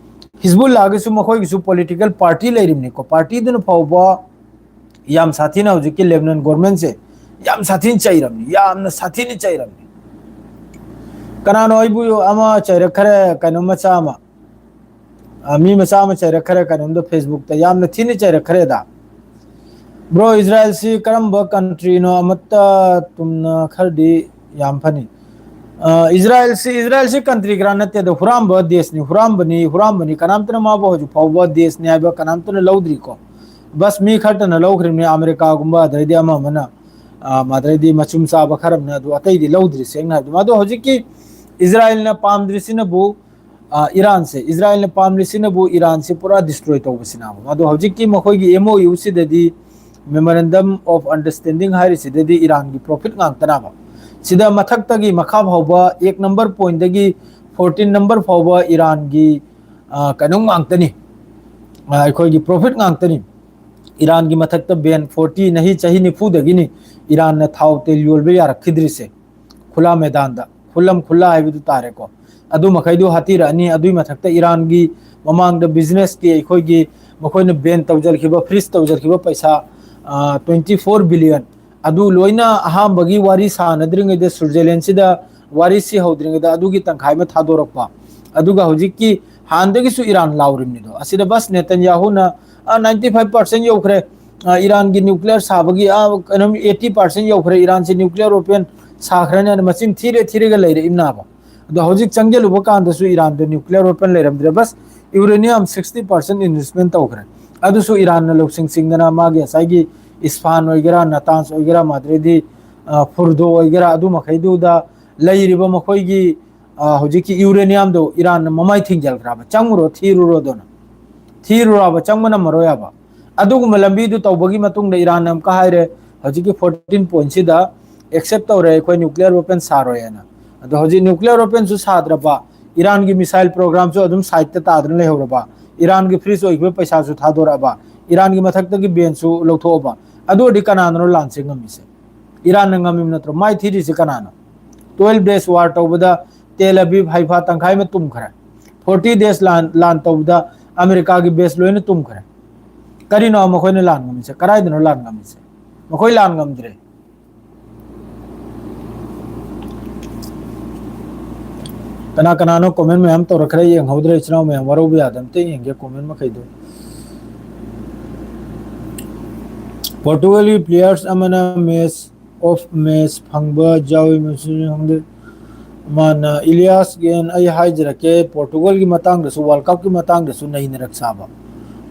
ꯍꯤꯖꯕꯨꯜꯂꯥꯒꯤꯁꯨ ꯃꯈꯣꯏꯒꯤꯁꯨ ꯄꯣꯂꯤꯇꯤꯀꯦꯜ ꯄꯥꯔꯇꯤ ꯂꯩꯔꯤꯕꯅꯤꯀꯣ, ꯄꯥꯔꯇꯤꯗꯨꯅ ꯐꯥꯎꯕ ꯌꯥꯝ ꯁꯥꯊꯤꯅ ꯍꯧꯖꯤꯛꯀꯤ ꯂꯦꯕꯅꯟ ꯒꯣꯔꯃꯦꯟꯁꯦ ꯌꯥꯝ ꯁꯥꯊꯤꯅ ꯆꯩꯔꯝꯅꯤ, ꯌꯥꯝꯅ ꯁꯥꯊꯤꯅ ꯆꯩꯔꯝꯅꯤ꯫ ꯀꯅꯥꯅꯣ ꯑꯩꯕꯨ ꯑꯃ ꯆꯩꯔꯛꯈ꯭ꯔꯦ, ꯀꯩꯅꯣ ꯃꯆꯥ ꯑꯃ, ꯑ, ꯃꯤ ꯃꯆꯥ ꯑꯃ ꯆꯩꯔꯛꯈ꯭ꯔꯦ ꯀꯩꯅꯣꯝꯗ, ꯐꯦꯁꯕꯨꯛꯇ ꯌꯥꯝꯅ ꯊꯤꯅ ꯆꯩꯔꯛꯈ꯭ꯔꯦꯗ꯫ ꯕ꯭ꯔꯣ, ꯏꯖꯔꯥꯏꯜꯁꯤ ꯀꯔꯝꯕ ꯀꯟꯇ꯭ꯔꯤꯅꯣ? ꯑꯃꯠꯇ ꯇꯨꯝꯅ ꯈꯔꯗꯤ ꯌꯥꯝ ꯐꯅꯤ꯫ ꯑ, ꯏꯖꯔꯥꯏꯜꯁꯤ, ꯏꯖꯔꯥꯏꯜꯁꯤ ꯀꯟꯇ꯭ꯔꯤ ꯀꯔꯥ ꯅꯠꯇꯦ, ꯑꯗꯣ ꯍꯨꯔꯥꯝꯕ ꯗꯦꯁꯅꯤ, ꯍꯨꯔꯥꯝꯕꯅꯤ, ꯍꯨꯔꯥꯝꯕꯅꯤ꯫ ꯀꯅꯥꯝꯇꯅ ꯃꯥꯕꯨ ꯍꯧꯖꯤꯛ ꯐꯥꯎꯕ ꯗꯦꯁꯅꯤ ꯍꯥꯏꯕ ꯀꯅꯥꯝꯇꯅ ꯂꯧꯗ꯭ꯔꯤꯀꯣ꯫ ꯕꯁ ꯃꯤ ꯈꯔꯇꯅ ꯂꯧꯈ꯭ꯔꯤꯕꯅꯤ, ꯑꯃꯦꯔꯤꯀꯥꯒꯨꯝꯕ, ꯑꯗꯩꯗꯤ ꯑꯃ ꯑꯃꯅ, ꯑ, ꯑꯗꯩꯗꯤ ꯃꯆꯨꯝ ꯆꯥꯕ ꯈꯔ ꯑꯃꯅ, ꯑꯗꯨ ꯑꯇꯩꯗꯤ ꯂꯧꯗ꯭ꯔꯤ꯫ ꯁꯦꯡꯅ ꯍꯥꯏꯕꯗ, ꯑꯗꯣ ꯍꯧꯖꯤꯛꯀꯤ ꯏꯖꯔꯥꯏꯜꯅ ꯄꯥꯝꯗ꯭ꯔꯤꯁꯤꯅꯕꯨ, ꯑ, ꯏꯔꯥꯟꯁꯦ, ꯏꯖꯔꯥꯏꯜꯅ ꯄꯥꯝꯂꯤꯁꯤꯅꯕꯨ ꯏꯔꯥꯟꯁꯤ ꯄꯨꯔꯥ ꯗꯤꯁꯇ꯭ꯔꯣꯏ ꯇꯧꯕꯁꯤꯅꯕꯨ꯫ ꯑꯗꯣ ꯍꯧꯖꯤꯛꯀꯤ ꯃꯈꯣꯏꯒꯤ M O ꯌꯨꯁꯤꯗꯗꯤ, Memorandum of Understanding ꯍꯥꯏꯔꯤꯁꯤꯗꯗꯤ ꯏꯔꯥꯟꯒꯤ profit ꯉꯥꯛꯇꯅꯕ꯫ ꯁꯤꯗ ꯃꯊꯛꯇꯒꯤ ꯃꯈꯥ ꯐꯥꯎꯕ, ꯑꯦꯛ ꯅꯝꯕꯔ ꯄꯣꯏꯟꯠꯇꯒꯤ ꯐꯣꯔꯇꯤꯟ ꯅꯝꯕꯔ ꯐꯥꯎꯕ ꯏꯔꯥꯟꯒꯤ, ꯑ, ꯀꯩꯅꯣ ꯉꯥꯛꯇꯅꯤ, ꯑ, ꯑꯩꯈꯣꯏꯒꯤ ꯄ꯭ꯔꯣꯐꯤꯠ ꯉꯥꯛꯇꯅꯤ꯫ ꯏꯔꯥꯟꯒꯤ ꯃꯊꯛꯇ ꯕꯦꯟ ꯐꯣꯔꯇꯤ, ꯅꯍꯤ ꯆꯍꯤ ꯅꯤꯐꯨꯗꯒꯤꯅꯤ ꯏꯔꯥꯟꯅ ꯊꯥꯎ ꯇꯦꯜ ꯌꯣꯟꯕ ꯌꯥꯔꯛꯈꯤꯗ꯭ꯔꯤꯁꯦ꯫ ꯈꯨꯂꯥ ꯃꯦꯗꯥꯟꯗ, ꯈꯨꯂꯝ ꯈꯨꯂꯥ ꯍꯥꯏꯕꯗꯨ ꯇꯥꯔꯦꯀꯣ꯫ ꯑꯗꯨ ꯃꯈꯩꯗꯨ ꯍꯥꯠꯄꯤꯔꯛꯑꯅꯤ꯫ ꯑꯗꯨꯒꯤ ꯃꯊꯛꯇ ꯏꯔꯥꯟꯒꯤ ꯃꯃꯥꯡꯗ ꯕꯤꯖꯤꯅꯦꯁꯀꯤ ꯑꯩꯈꯣꯏꯒꯤ ꯃꯈꯣꯏꯅ ꯕꯦꯟ ꯇꯧꯖꯔꯛꯈꯤꯕ, ꯐ꯭ꯔꯤꯖ ꯇꯧꯖꯔꯛꯈꯤꯕ ꯄꯩꯁꯥ, ꯑ, twenty four billion, ꯑꯗꯨ ꯂꯣꯏꯅ ꯑꯍꯥꯟꯕꯒꯤ ꯋꯥꯔꯤ ꯁꯥꯟꯅꯗ꯭ꯔꯤꯉꯩꯗ, ꯁ꯭ꯋꯤꯠꯖꯔꯂꯦꯟꯁꯤꯗ ꯋꯥꯔꯤꯁꯤ ꯍꯧꯗ꯭ꯔꯤꯉꯩꯗ ꯑꯗꯨꯒꯤ ꯇꯪꯈꯥꯏ ꯑꯃ ꯊꯥꯗꯣꯔꯛꯄ꯫ ꯑꯗꯨꯒ ꯍꯧꯖꯤꯛꯀꯤ ꯍꯥꯟꯅꯗꯒꯤꯁꯨ ꯏꯔꯥꯟ ꯂꯥꯎꯔꯤꯕꯅꯤꯗꯣ꯫ ꯑꯁꯤꯗ ꯕꯁ ꯅꯦꯇꯟꯌꯥꯍꯨꯅ, ꯑ, ninety five percent ꯌꯧꯈ꯭ꯔꯦ, ꯑ, ꯏꯔꯥꯟꯒꯤ ꯅ꯭ꯌꯨꯀ꯭ꯂꯤꯌꯔ ꯁꯥꯕꯒꯤ, ꯑ, ꯀꯩꯅꯣ, eighty percent ꯌꯧꯈ꯭ꯔꯦ, ꯏꯔꯥꯟꯁꯤ ꯅ꯭ꯌꯨꯀ꯭ꯂꯤꯌꯔ ꯋꯦꯄꯟ ꯁꯥꯈ꯭ꯔꯅꯤ ꯍꯥꯏꯅ ꯃꯆꯤꯟ ꯊꯤꯔꯦ ꯊꯤꯔꯒ ꯂꯩꯔꯛꯏꯕꯅꯥꯕ꯫ ꯑꯗꯣ ꯍꯧꯖꯤꯛ ꯆꯪꯁꯤꯜꯂꯨꯕ ꯀꯥꯟꯗꯁꯨ ꯏꯔꯥꯟꯗ ꯅ꯭ꯌꯨꯀ꯭ꯂꯤꯌꯔ ꯋꯦꯄꯟ ꯂꯩꯔꯝꯗ꯭ꯔꯦ, ꯕꯁ ꯌꯨꯔꯦꯅꯤꯌꯝ sixty percent investment ꯇꯧꯈ꯭ꯔꯦ꯫ ꯑꯗꯨꯁꯨ ꯏꯔꯥꯟꯅ ꯂꯧꯁꯤꯡ ꯁꯤꯡꯗꯅ ꯃꯥꯒꯤ ꯉꯁꯥꯏꯒꯤ ꯏꯁꯐꯥꯟ ꯑꯣꯏꯒꯦꯔꯥ, ꯅꯇꯥꯟꯁ ꯑꯣꯏꯒꯦꯔꯥ, ꯃꯥꯗ꯭ꯔꯦꯗꯤ, ꯐꯨꯔꯗꯣ ꯑꯣꯏꯒꯦꯔꯥ, ꯑꯗꯨ ꯃꯈꯩꯗꯨꯗ ꯂꯩꯔꯤꯕ ꯃꯈꯣꯏꯒꯤ, ꯑ, ꯍꯧꯖꯤꯛꯀꯤ ꯌꯨꯔꯦꯅꯤꯌꯝꯗꯣ ꯏꯔꯥꯟꯅ ꯃꯃꯥꯏ ꯊꯤꯡꯖꯤꯜꯈ꯭ꯔꯕ, ꯆꯪꯉꯨꯔꯣ, ꯊꯤꯔꯨꯔꯣꯗꯅ, ꯊꯤꯔꯨꯔꯕ, ꯆꯪꯕ ꯉꯝꯃꯔꯣꯏ ꯍꯥꯏꯕ꯫ ꯑꯗꯨꯒꯨꯝꯕ ꯂꯝꯕꯤꯗꯨ ꯇꯧꯕꯒꯤ ꯃꯇꯨꯡꯗ ꯏꯔꯥꯟꯅ ꯑꯃꯨꯛꯀ ꯍꯥꯏꯔꯦ, ꯍꯧꯖꯤꯛꯀꯤ ꯐꯣꯔꯇꯤꯟ ꯄꯣꯏꯟꯁꯤꯗ ꯑꯦꯛꯁꯦꯞ ꯇꯧꯔꯦ, ꯑꯩꯈꯣꯏ ꯅ꯭ꯌꯨꯀ꯭ꯂꯤꯌꯔ ꯋꯦꯄꯟ ꯁꯥꯔꯣꯏ ꯍꯥꯏꯅ꯫ ꯑꯗꯣ ꯍꯧꯖꯤꯛ ꯅ꯭ꯌꯨꯀ꯭ꯂꯤꯌꯔ ꯋꯦꯄꯟꯁꯨ ꯁꯥꯗ꯭ꯔꯕ, ꯏꯔꯥꯟꯒꯤ ꯃꯤꯁꯥꯏꯜ ꯄ꯭ꯔꯣꯒ꯭ꯔꯥꯝꯁꯨ ꯑꯗꯨꯝ ꯁꯥꯏꯠꯇ ꯇꯥꯗꯅ ꯂꯩꯍꯧꯔꯕ, ꯏꯔꯥꯟꯒꯤ ꯐ꯭ꯔꯤꯖ ꯑꯣꯏꯈꯤꯕ ꯄꯩꯁꯥꯁꯨ ꯊꯥꯗꯣꯔꯛꯑꯕ, ꯏꯔꯥꯟꯒꯤ ꯃꯊꯛꯇꯒꯤ ꯕꯦꯟꯁꯨ ꯂꯧꯊꯣꯛꯑꯕ, ꯑꯗꯨ ꯑꯣꯏꯔꯗꯤ ꯀꯅꯥꯅꯅꯣ ꯂꯥꯟꯁꯦ ꯉꯝꯃꯤꯁꯦ? ꯏꯔꯥꯟꯅ ꯉꯝꯃꯤꯕ ꯅꯠꯇ꯭ꯔꯣ? ꯃꯥꯏ ꯊꯤꯔꯤꯁꯦ ꯀꯅꯥꯅꯣ? ꯇ꯭ꯋꯦꯜꯐ ꯗꯦꯖ ꯋꯥꯔ ꯇꯧꯕꯗ ꯇꯦꯜ ꯑꯕꯤꯕ, ꯍꯥꯏꯐꯥ ꯇꯪꯈꯥꯏ ꯑꯃ ꯇꯨꯝꯈ꯭ꯔꯦ꯫ ꯐꯣꯔꯇꯤ ꯗꯦꯖ ꯂꯥꯟ, ꯂꯥꯟ ꯇꯧꯕꯗ ꯑꯃꯦꯔꯤꯀꯥꯒꯤ ꯕꯦꯁ ꯂꯣꯏꯅ ꯇꯨꯝꯈ꯭ꯔꯦ꯫ ꯀꯔꯤꯅꯣ ꯃꯈꯣꯏꯅ ꯂꯥꯟ ꯉꯝꯃꯤꯁꯦ? ꯀꯗꯥꯏꯗꯅꯣ ꯂꯥꯟ ꯉꯝꯃꯤꯁꯦ? ꯃꯈꯣꯏ ꯂꯥꯟ ꯉꯝꯗ꯭ꯔꯦ꯫ ꯀꯅꯥ ꯀꯅꯥꯅꯣ ꯀꯣꯃꯦꯟ ꯃꯌꯥꯝ ꯇꯧꯔꯛꯈ꯭ꯔꯦ, ꯌꯦꯡꯍꯧꯗ꯭ꯔꯦ ꯏꯆꯤꯟ ꯏꯅꯥꯎ ꯃꯌꯥꯝ, ꯋꯥꯔꯧꯕ ꯌꯥꯗ, ꯑꯝꯇ ꯌꯦꯡꯒꯦ ꯀꯣꯃꯦꯟ ꯃꯈꯩꯗꯣ꯫ ꯄꯣꯔꯇꯨꯒꯜꯒꯤ ꯄ꯭ꯂꯦꯌꯔꯁ ꯑꯃꯅ ꯃꯦꯁ ꯑꯣꯐ ꯃꯦꯁ ꯐꯪꯕ ꯌꯥꯎꯏ, ꯃꯁꯤ ꯈꯪꯗꯦ꯫ ꯃꯥꯅ ꯏꯂꯤꯌꯥꯁ ꯒꯦꯟ, ꯑꯩ ꯍꯥꯏꯖꯔꯛꯀꯦ, ꯄꯣꯔꯇꯨꯒꯜꯒꯤ ꯃꯇꯥꯡꯗꯁꯨ, ꯋꯥꯔꯜ ꯀꯞꯀꯤ ꯃꯇꯥꯡꯗꯁꯨ ꯅꯩꯅꯔꯛ ꯁꯥꯕ,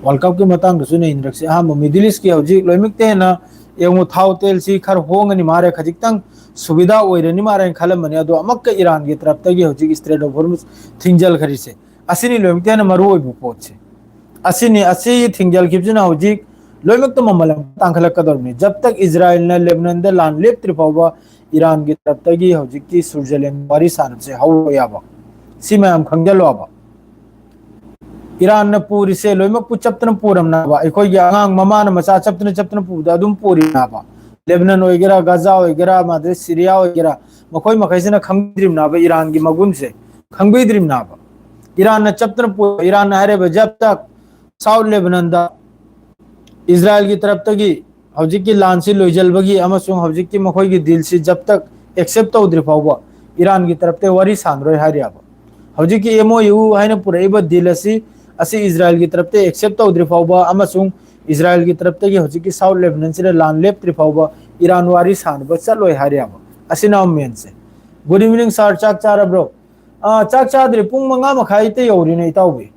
ꯋꯥꯔꯜ ꯀꯞꯀꯤ ꯃꯇꯥꯡꯗꯁꯨ ꯅꯩꯅꯔꯛꯁꯦ꯫ ꯑꯍꯥꯟꯕ, ꯃꯤꯗꯜ ꯏꯁꯀꯤ ꯍꯧꯖꯤꯛ ꯂꯣꯏꯅꯃꯛꯇ ꯍꯦꯟꯅ ꯌꯦꯡꯉꯨ, ꯊꯥꯎ ꯇꯦꯜꯁꯤ ꯈꯔ ꯍꯣꯡꯉꯅꯤ ꯃꯥꯔꯦ, ꯈꯖꯤꯛꯇꯪ ꯁꯨꯕꯤꯗꯥ ꯑꯣꯏꯔꯅꯤ ꯃꯥꯔꯦꯅ ꯈꯜꯂꯝꯕꯅꯤ, ꯑꯗꯣ ꯑꯃꯨꯛꯀ ꯏꯔꯥꯟꯒꯤ ꯇꯔꯞꯇꯒꯤ ꯍꯧꯖꯤꯛ ꯏꯁꯇ꯭ꯔꯦꯠ ꯑꯣꯐ ꯍꯣꯔꯃꯨꯁ ꯊꯤꯡꯖꯤꯜꯈ꯭ꯔꯤꯁꯦ꯫ ꯑꯁꯤꯅꯤ ꯂꯣꯏꯅꯃꯛꯇ ꯍꯦꯟꯅ ꯃꯔꯨ ꯑꯣꯏꯕ ꯄꯣꯠꯁꯦ꯫ ꯑꯁꯤꯅꯤ, ꯑꯁꯤ ꯊꯤꯡꯖꯤꯜꯈꯤꯕꯁꯤꯅ ꯍꯧꯖꯤꯛ ꯂꯣꯏꯅꯃꯛꯇ ꯃꯃꯜ ꯑꯃ ꯇꯥꯡꯈꯠꯂꯛꯀꯗꯧꯔꯤꯕꯅꯤ꯫ ꯖꯕ ꯇꯛ ꯏꯖꯔꯥꯏꯜꯅ ꯂꯦꯕꯅꯟꯗ ꯂꯥꯟ ꯂꯦꯞꯇ꯭ꯔꯤ ꯐꯥꯎꯕ ꯏꯔꯥꯟꯒꯤ ꯇꯔꯞꯇꯒꯤ ꯍꯧꯖꯤꯛꯇꯤ ꯁ꯭ꯋꯤꯠꯖꯔꯂꯦꯟ ꯋꯥꯔꯤ ꯁꯥꯟꯅꯕꯁꯦ ꯍꯧꯔꯣꯏ ꯌꯥꯕ꯫ ꯁꯤ ꯃꯌꯥꯝ ꯈꯪꯖꯜꯂꯣꯕ꯫ ꯏꯔꯥꯟꯅ ꯄꯨꯔꯤꯁꯦ ꯂꯣꯏꯅꯃꯛꯄꯨ ꯆꯞꯇꯅ ꯄꯨꯔꯝꯅꯕ? ꯑꯩꯈꯣꯏꯒꯤ ꯑꯉꯥꯡ ꯃꯃꯥꯅ ꯃꯆꯥ ꯆꯞꯇꯅ ꯆꯞꯇꯅ ꯄꯨꯕꯗ ꯑꯗꯨꯝ ꯄꯨꯔꯤꯅꯕ? ꯂꯦꯕꯅꯟ ꯑꯣꯏꯒꯦꯔꯥ, ꯒꯥꯖꯥ ꯑꯣꯏꯒꯦꯔꯥ, ꯃꯥꯗꯤ ꯁꯤꯔꯤꯌꯥ ꯑꯣꯏꯒꯦꯔꯥ, ꯃꯈꯣꯏ ꯃꯈꯩꯁꯤꯅ ꯈꯪꯕꯤꯗ꯭ꯔꯤꯕꯅꯕ ꯏꯔꯥꯟꯒꯤ ꯃꯒꯨꯟꯁꯦ? ꯈꯪꯕꯤꯗ꯭ꯔꯤꯕꯅꯕ? ꯏꯔꯥꯟꯅ ꯆꯞꯇꯅ ꯄꯨ-, ꯏꯔꯥꯟꯅ ꯍꯥꯏꯔꯤꯕ ꯖꯕ ꯇꯛ ꯁꯥꯎꯠ ꯂꯦꯕꯅꯟꯗ ꯏꯖꯔꯥꯏꯜꯒꯤ ꯇꯔꯞꯇꯒꯤ ꯍꯧꯖꯤꯛꯀꯤ ꯂꯥꯟꯁꯤ ꯂꯣꯏꯁꯤꯜꯕꯒꯤ ꯑꯃꯁꯨꯡ ꯍꯧꯖꯤꯛꯀꯤ ꯃꯈꯣꯏꯒꯤ ꯗꯤꯜꯁꯤ ꯖꯕ ꯇꯛ ꯑꯦꯛꯁꯦꯞ ꯇꯧꯗ꯭ꯔꯤ ꯐꯥꯎꯕ ꯏꯔꯥꯟꯒꯤ ꯇꯔꯞꯇ ꯋꯥꯔꯤ ꯁꯥꯟꯅꯔꯣꯏ ꯍꯥꯏꯔꯤꯕ꯫ ꯍꯧꯖꯤꯛꯀꯤ ꯑꯦꯝ ꯑꯣ ꯌꯨ ꯍꯥꯏꯅ ꯄꯨꯔꯛꯏꯕ ꯗꯤꯜ ꯑꯁꯤ, ꯑꯁꯤ ꯏꯖꯔꯥꯏꯜꯒꯤ ꯇꯔꯞꯇ ꯑꯦꯛꯁꯦꯞ ꯇꯧꯗ꯭ꯔꯤ ꯐꯥꯎꯕ ꯑꯃꯁꯨꯡ ꯏꯖꯔꯥꯏꯜꯒꯤ ꯇꯔꯞꯇꯒꯤ ꯍꯧꯖꯤꯛꯀꯤ ꯁꯥꯎꯠ ꯂꯦꯕꯅꯟꯁꯤꯗ ꯂꯥꯟ ꯂꯦꯞꯇ꯭ꯔꯤ ꯐꯥꯎꯕ ꯏꯔꯥꯟ ꯋꯥꯔꯤ ꯁꯥꯟꯅꯕ ꯆꯠꯂꯣꯏ ꯍꯥꯏꯔꯤꯕ꯫ ꯑꯁꯤꯅ ꯃꯦꯟꯁꯦ꯫ Good evening sir, ꯆꯥꯛ ꯆꯥꯔꯕ꯭ꯔꯣ? ꯑꯥ, ꯆꯥꯛ ꯆꯥꯗ꯭ꯔꯤ, ꯄꯨꯡ ꯃꯉꯥ ꯃꯈꯥꯏꯇ ꯌꯧꯔꯤꯅꯦ ꯏꯇꯥꯎꯕꯤ꯫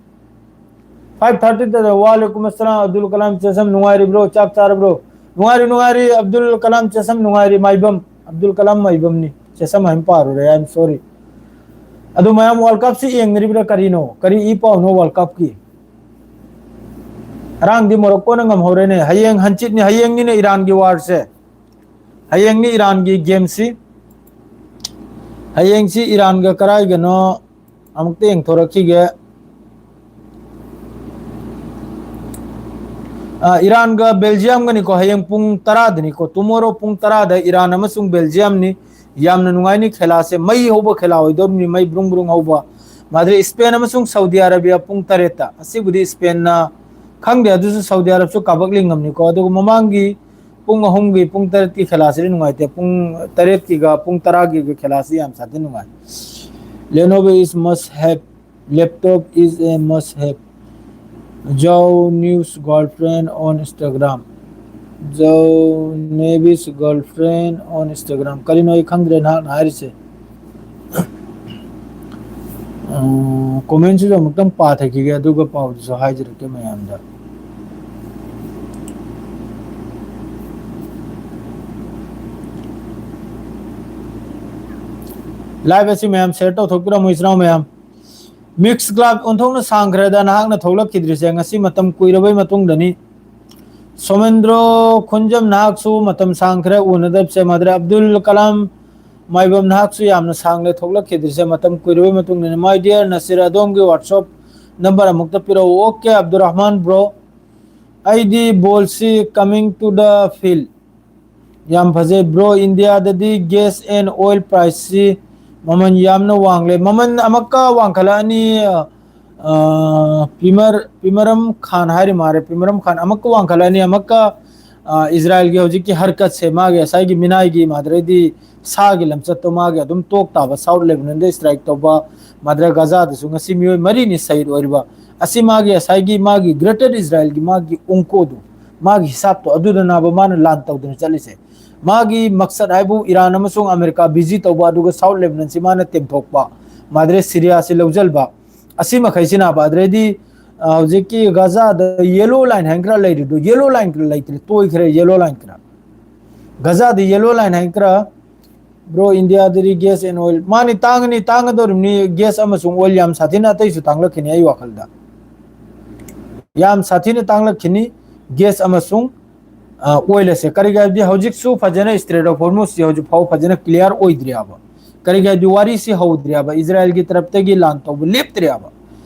ꯐꯥꯏꯚ ꯊꯥꯔꯇꯤꯗ꯫ ꯋꯥꯂꯦꯀꯨꯝ ꯑꯁꯂꯥꯝ ꯑꯕꯗꯨꯜ ꯀꯂꯥꯝ ꯆꯦꯁꯝ, ꯅꯨꯡꯉꯥꯏꯔꯤꯕ꯭ꯔꯣ? ꯆꯥꯛ ꯆꯥꯔꯕ꯭ꯔꯣ? ꯅꯨꯡꯉꯥꯏꯔꯤ, ꯅꯨꯡꯉꯥꯏꯔꯤ, ꯑꯕꯗꯨꯜ ꯀꯂꯥꯝ ꯆꯦꯁꯝ, ꯅꯨꯡꯉꯥꯏꯔꯤ, ꯃꯥꯏꯕꯝ꯫ ꯑꯕꯗꯨꯜ ꯀꯂꯥꯝ ꯃꯥꯏꯕꯝꯅꯤ꯫ ꯆꯦꯁꯝ ꯍꯥꯏꯅ ꯄꯥꯔꯨꯔꯦ, I am sorry꯫ ꯑꯗꯨ ꯃꯌꯥꯝ World Cup ꯁꯤ ꯌꯦꯡꯅꯔꯤꯕ꯭ꯔꯥ ꯀꯔꯤꯅꯣ? ꯀꯔꯤ ꯏ ꯄꯥꯎꯅꯣ World Cup ꯀꯤ? ꯉꯔꯥꯡꯗꯤ Morocco ꯅ ꯉꯝꯍꯧꯔꯦꯅꯦ꯫ ꯍꯌꯦꯡ ꯍꯟꯆꯤꯠꯅꯤ, ꯍꯌꯦꯡꯅꯤꯅꯦ ꯏꯔꯥꯟꯒꯤ war ꯁꯦ꯫ ꯍꯌꯦꯡꯅꯤ ꯏꯔꯥꯟꯒꯤ game ꯁꯤ꯫ ꯍꯌꯦꯡꯁꯤ ꯏꯔꯥꯟꯒ ꯀꯔꯥꯏꯒꯅꯣ ꯑꯃꯨꯛꯇ ꯌꯦꯡꯊꯣꯔꯛꯈꯤꯒꯦ꯫ ꯑ, ꯏꯔꯥꯟꯒ Belgium ꯒꯅꯤꯀꯣ, ꯍꯌꯦꯡ ꯄꯨꯡ ꯇꯔꯥꯗꯅꯤꯀꯣ, tomorrow ꯄꯨꯡ ꯇꯔꯥꯗ ꯏꯔꯥꯟ ꯑꯃꯁꯨꯡ Belgium ꯅꯤ꯫ ꯌꯥꯝꯅ ꯅꯨꯡꯉꯥꯏꯅꯤ, ꯈꯦꯂꯥꯁꯦ ꯃꯩ ꯍꯧꯕ ꯈꯦꯂꯥ ꯑꯣꯏꯗꯧꯔꯤꯕꯅꯤ, ꯃꯩ ꯕ꯭ꯔꯨꯡ ꯕ꯭ꯔꯨꯡ ꯍꯧꯕ꯫ ꯃꯥꯗ꯭ꯔꯦ Spain ꯑꯃꯁꯨꯡ Saudi Arabia ꯄꯨꯡ ꯇꯔꯦꯠꯇ꯫ ꯑꯁꯤꯕꯨꯗꯤ Spain ꯅ ꯈꯪꯗꯦ, ꯑꯗꯨꯁꯨ Saudi Arab ꯁꯨ ꯀꯥꯕꯛ ꯂꯤꯡꯉꯝꯅꯤꯀꯣ꯫ ꯑꯗꯨꯒ ꯃꯃꯥꯡꯒꯤ ꯄꯨꯡ ꯑꯍꯨꯝꯒꯤ, ꯄꯨꯡ ꯇꯔꯦꯠꯀꯤ ꯈꯦꯂꯥꯁꯤꯗꯤ ꯅꯨꯡꯉꯥꯏꯇꯦ, ꯄꯨꯡ ꯇꯔꯦꯠꯀꯤꯒ ꯄꯨꯡ ꯇꯔꯥꯒꯤꯒ ꯈꯦꯂꯥꯁꯤ ꯌꯥꯝ ꯁꯥꯊꯤ ꯅꯨꯡꯉꯥꯏ꯫ Lenovo is must have, laptop is a must have. Zhao news girlfriend on Instagram. Zhao Nevis girlfriend on Instagram. ꯀꯔꯤꯅꯣ ꯑꯩ ꯈꯪꯗ꯭ꯔꯦ ꯅꯍꯥꯛꯅ ꯍꯥꯏꯔꯤꯁꯦ꯫ ꯎꯝ, comment ꯁꯤꯁꯨ ꯑꯃꯨꯛꯇꯪ ꯄꯥꯊꯈꯤꯒꯦ, ꯑꯗꯨꯒ ꯄꯥꯎꯗꯨꯁꯨ ꯍꯥꯏꯖꯔꯛꯀꯦ ꯃꯌꯥꯝꯗ꯫ Live ꯑꯁꯤ ꯃꯌꯥꯝ share ꯇꯧꯊꯣꯛꯄꯤꯔꯝꯃꯨ, ꯏꯆꯤꯟ ꯏꯅꯥꯎ ꯃꯌꯥꯝ꯫ Mix club ꯑꯣꯟꯊꯣꯛꯅ ꯁꯥꯡꯈ꯭ꯔꯦꯗ, ꯅꯍꯥꯛꯅ ꯊꯣꯛꯂꯛꯈꯤꯗ꯭ꯔꯤꯁꯦ ꯉꯁꯤ ꯃꯇꯝ ꯀꯨꯏꯔꯕꯩ ꯃꯇꯨꯡꯗꯅꯤ꯫ ꯁꯣꯃꯦꯟꯗ꯭ꯔꯣ ꯈꯨꯟꯖꯝ, ꯅꯍꯥꯛꯁꯨ ꯃꯇꯝ ꯁꯥꯡꯈ꯭ꯔꯦ ꯎꯅꯗꯕꯁꯦ꯫ ꯃꯥꯗ꯭ꯔꯦ ꯑꯕꯗꯨꯜ ꯀꯂꯥꯝ ꯃꯥꯏꯕꯝ, ꯅꯍꯥꯛꯁꯨ ꯌꯥꯝꯅ ꯁꯥꯡꯅ ꯊꯣꯛꯂꯛꯈꯤꯗ꯭ꯔꯤꯁꯦ ꯃꯇꯝ ꯀꯨꯏꯔꯕꯩ ꯃꯇꯨꯡꯗꯅꯤ꯫ My dear Nasir, ꯑꯗꯣꯝꯒꯤ WhatsApp number ꯑꯃꯨꯛꯇ ꯄꯤꯔꯛꯎ꯫ Okay, Abdul Rahman bro, ꯑꯩꯗꯤ ꯕꯣꯜꯁꯤ coming to the field꯫ ꯌꯥꯝ ꯐꯖꯩ bro, ꯏꯟꯗꯤꯌꯥꯗꯗꯤ gas and oil price ꯁꯤ ꯃꯃꯜ ꯌꯥꯝꯅ ꯋꯥꯡꯂꯦ꯫ ꯃꯃꯜ ꯑꯃꯛꯀ ꯋꯥꯡꯈꯠꯂꯛꯑꯅꯤ꯫ ꯑ, ꯄꯤꯃꯔ-, ꯄꯤꯃꯔꯝ ꯈꯥꯟ ꯍꯥꯏꯔꯤ ꯃꯥꯜꯂꯦ, ꯄꯤꯃꯔꯝ ꯈꯥꯟ ꯑꯃꯛꯀ ꯋꯥꯡꯈꯠꯂꯛꯑꯅꯤ, ꯑꯃꯛꯀ, ꯑ, ꯏꯖꯔꯥꯏꯜꯒꯤ ꯍꯧꯖꯤꯛꯀꯤ ꯍꯔꯀꯠꯁꯦ, ꯃꯥꯒꯤ ꯉꯁꯥꯏꯒꯤ ꯃꯤꯅꯥꯏꯒꯤ ꯃꯥꯗ꯭ꯔꯦꯗꯤ ꯁꯥꯒꯤ ꯂꯝꯆꯠꯇꯣ ꯃꯥꯒꯤ ꯑꯗꯨꯝ ꯇꯣꯛ ꯇꯥꯕ꯫ South Lebanon ꯗ strike ꯇꯧꯕ, ꯃꯥꯗ꯭ꯔꯦ ꯒꯖꯥꯗꯁꯨ ꯉꯁꯤ ꯃꯤꯑꯣꯏ ꯃꯔꯤꯅꯤ ꯁꯍꯤꯗ ꯑꯣꯏꯔꯤꯕ꯫ ꯑꯁꯤ ꯃꯥꯒꯤ ꯉꯁꯥꯏꯒꯤ ꯃꯥꯒꯤ Greater Israel ꯒꯤ ꯃꯥꯒꯤ ꯎꯪꯀꯣꯗꯣ, ꯃꯥꯒꯤ ꯍꯤꯁꯥꯞꯇꯣ ꯑꯗꯨꯗꯅꯕ ꯃꯥꯅ ꯂꯥꯟ ꯇꯧꯗꯅ ꯆꯠꯂꯤꯁꯦ꯫ ꯃꯥꯒꯤ ꯃꯛꯁꯠ ꯍꯥꯏꯕꯨ ꯏꯔꯥꯟ ꯑꯃꯁꯨꯡ ꯑꯃꯦꯔꯤꯀꯥ busy ꯇꯧꯕ, ꯑꯗꯨꯒ South Lebanon ꯁꯤ ꯃꯥꯅ ꯇꯦꯝꯊꯣꯛꯄ, ꯃꯥꯗ꯭ꯔꯦ ꯁꯤꯔꯤꯌꯥꯁꯤ ꯂꯧꯁꯤꯟꯕ, ꯑꯁꯤ ꯃꯈꯩꯁꯤꯅꯕ꯫ ꯑꯗꯨꯗꯩꯗꯤ, ꯑ, ꯍꯧꯖꯤꯛꯀꯤ ꯒꯥꯖꯥꯗ yellow line ꯍꯥꯏꯅ ꯈꯔ ꯂꯩꯔꯤꯗꯣ, yellow line ꯈꯔ ꯂꯩꯇ꯭ꯔꯦ, ꯇꯣꯏꯈ꯭ꯔꯦ yellow line ꯈꯔ꯫ ꯒꯥꯖꯥꯗ yellow line ꯍꯥꯏꯅ ꯈꯔ, bro, ꯏꯟꯗꯤꯌꯥꯗꯗꯤ gas and oil, ꯃꯥꯅꯤ, ꯇꯥꯡꯉꯅꯤ, ꯇꯥꯡꯒꯗꯧꯔꯤꯕꯅꯤ, gas ꯑꯃꯁꯨꯡ oil ꯌꯥꯝ ꯁꯥꯊꯤꯅ ꯑꯇꯩꯁꯨ ꯇꯥꯡꯂꯛꯈꯤꯅꯤ ꯑꯩ ꯋꯥꯈꯜꯗ꯫ ꯌꯥꯝ ꯁꯥꯊꯤꯅ ꯇꯥꯡꯂꯛꯈꯤꯅꯤ, gas ꯑꯃꯁꯨꯡ, ꯑ, oil ꯑꯁꯦ꯫ ꯀꯔꯤꯒꯤ ꯍꯥꯏꯕꯗꯤ ꯍꯧꯖꯤꯛꯁꯨ ꯐꯖꯅ Strait of Hormuz ꯁꯤ ꯍꯧꯖꯤꯛ ꯐꯥꯎꯕ ꯐꯖꯅ clear ꯑꯣꯏꯗ꯭ꯔꯤꯑꯕ꯫ ꯀꯔꯤꯒꯤ ꯍꯥꯏꯕꯗꯤ ꯋꯥꯔꯤꯁꯤ ꯍꯧꯗ꯭ꯔꯤꯑꯕ, ꯏꯖꯔꯥꯌꯦꯜꯒꯤ ꯇꯔꯞꯇꯒꯤ ꯂꯥꯟ ꯇꯧꯕ ꯂꯦꯞꯇ꯭ꯔꯤꯑꯕ꯫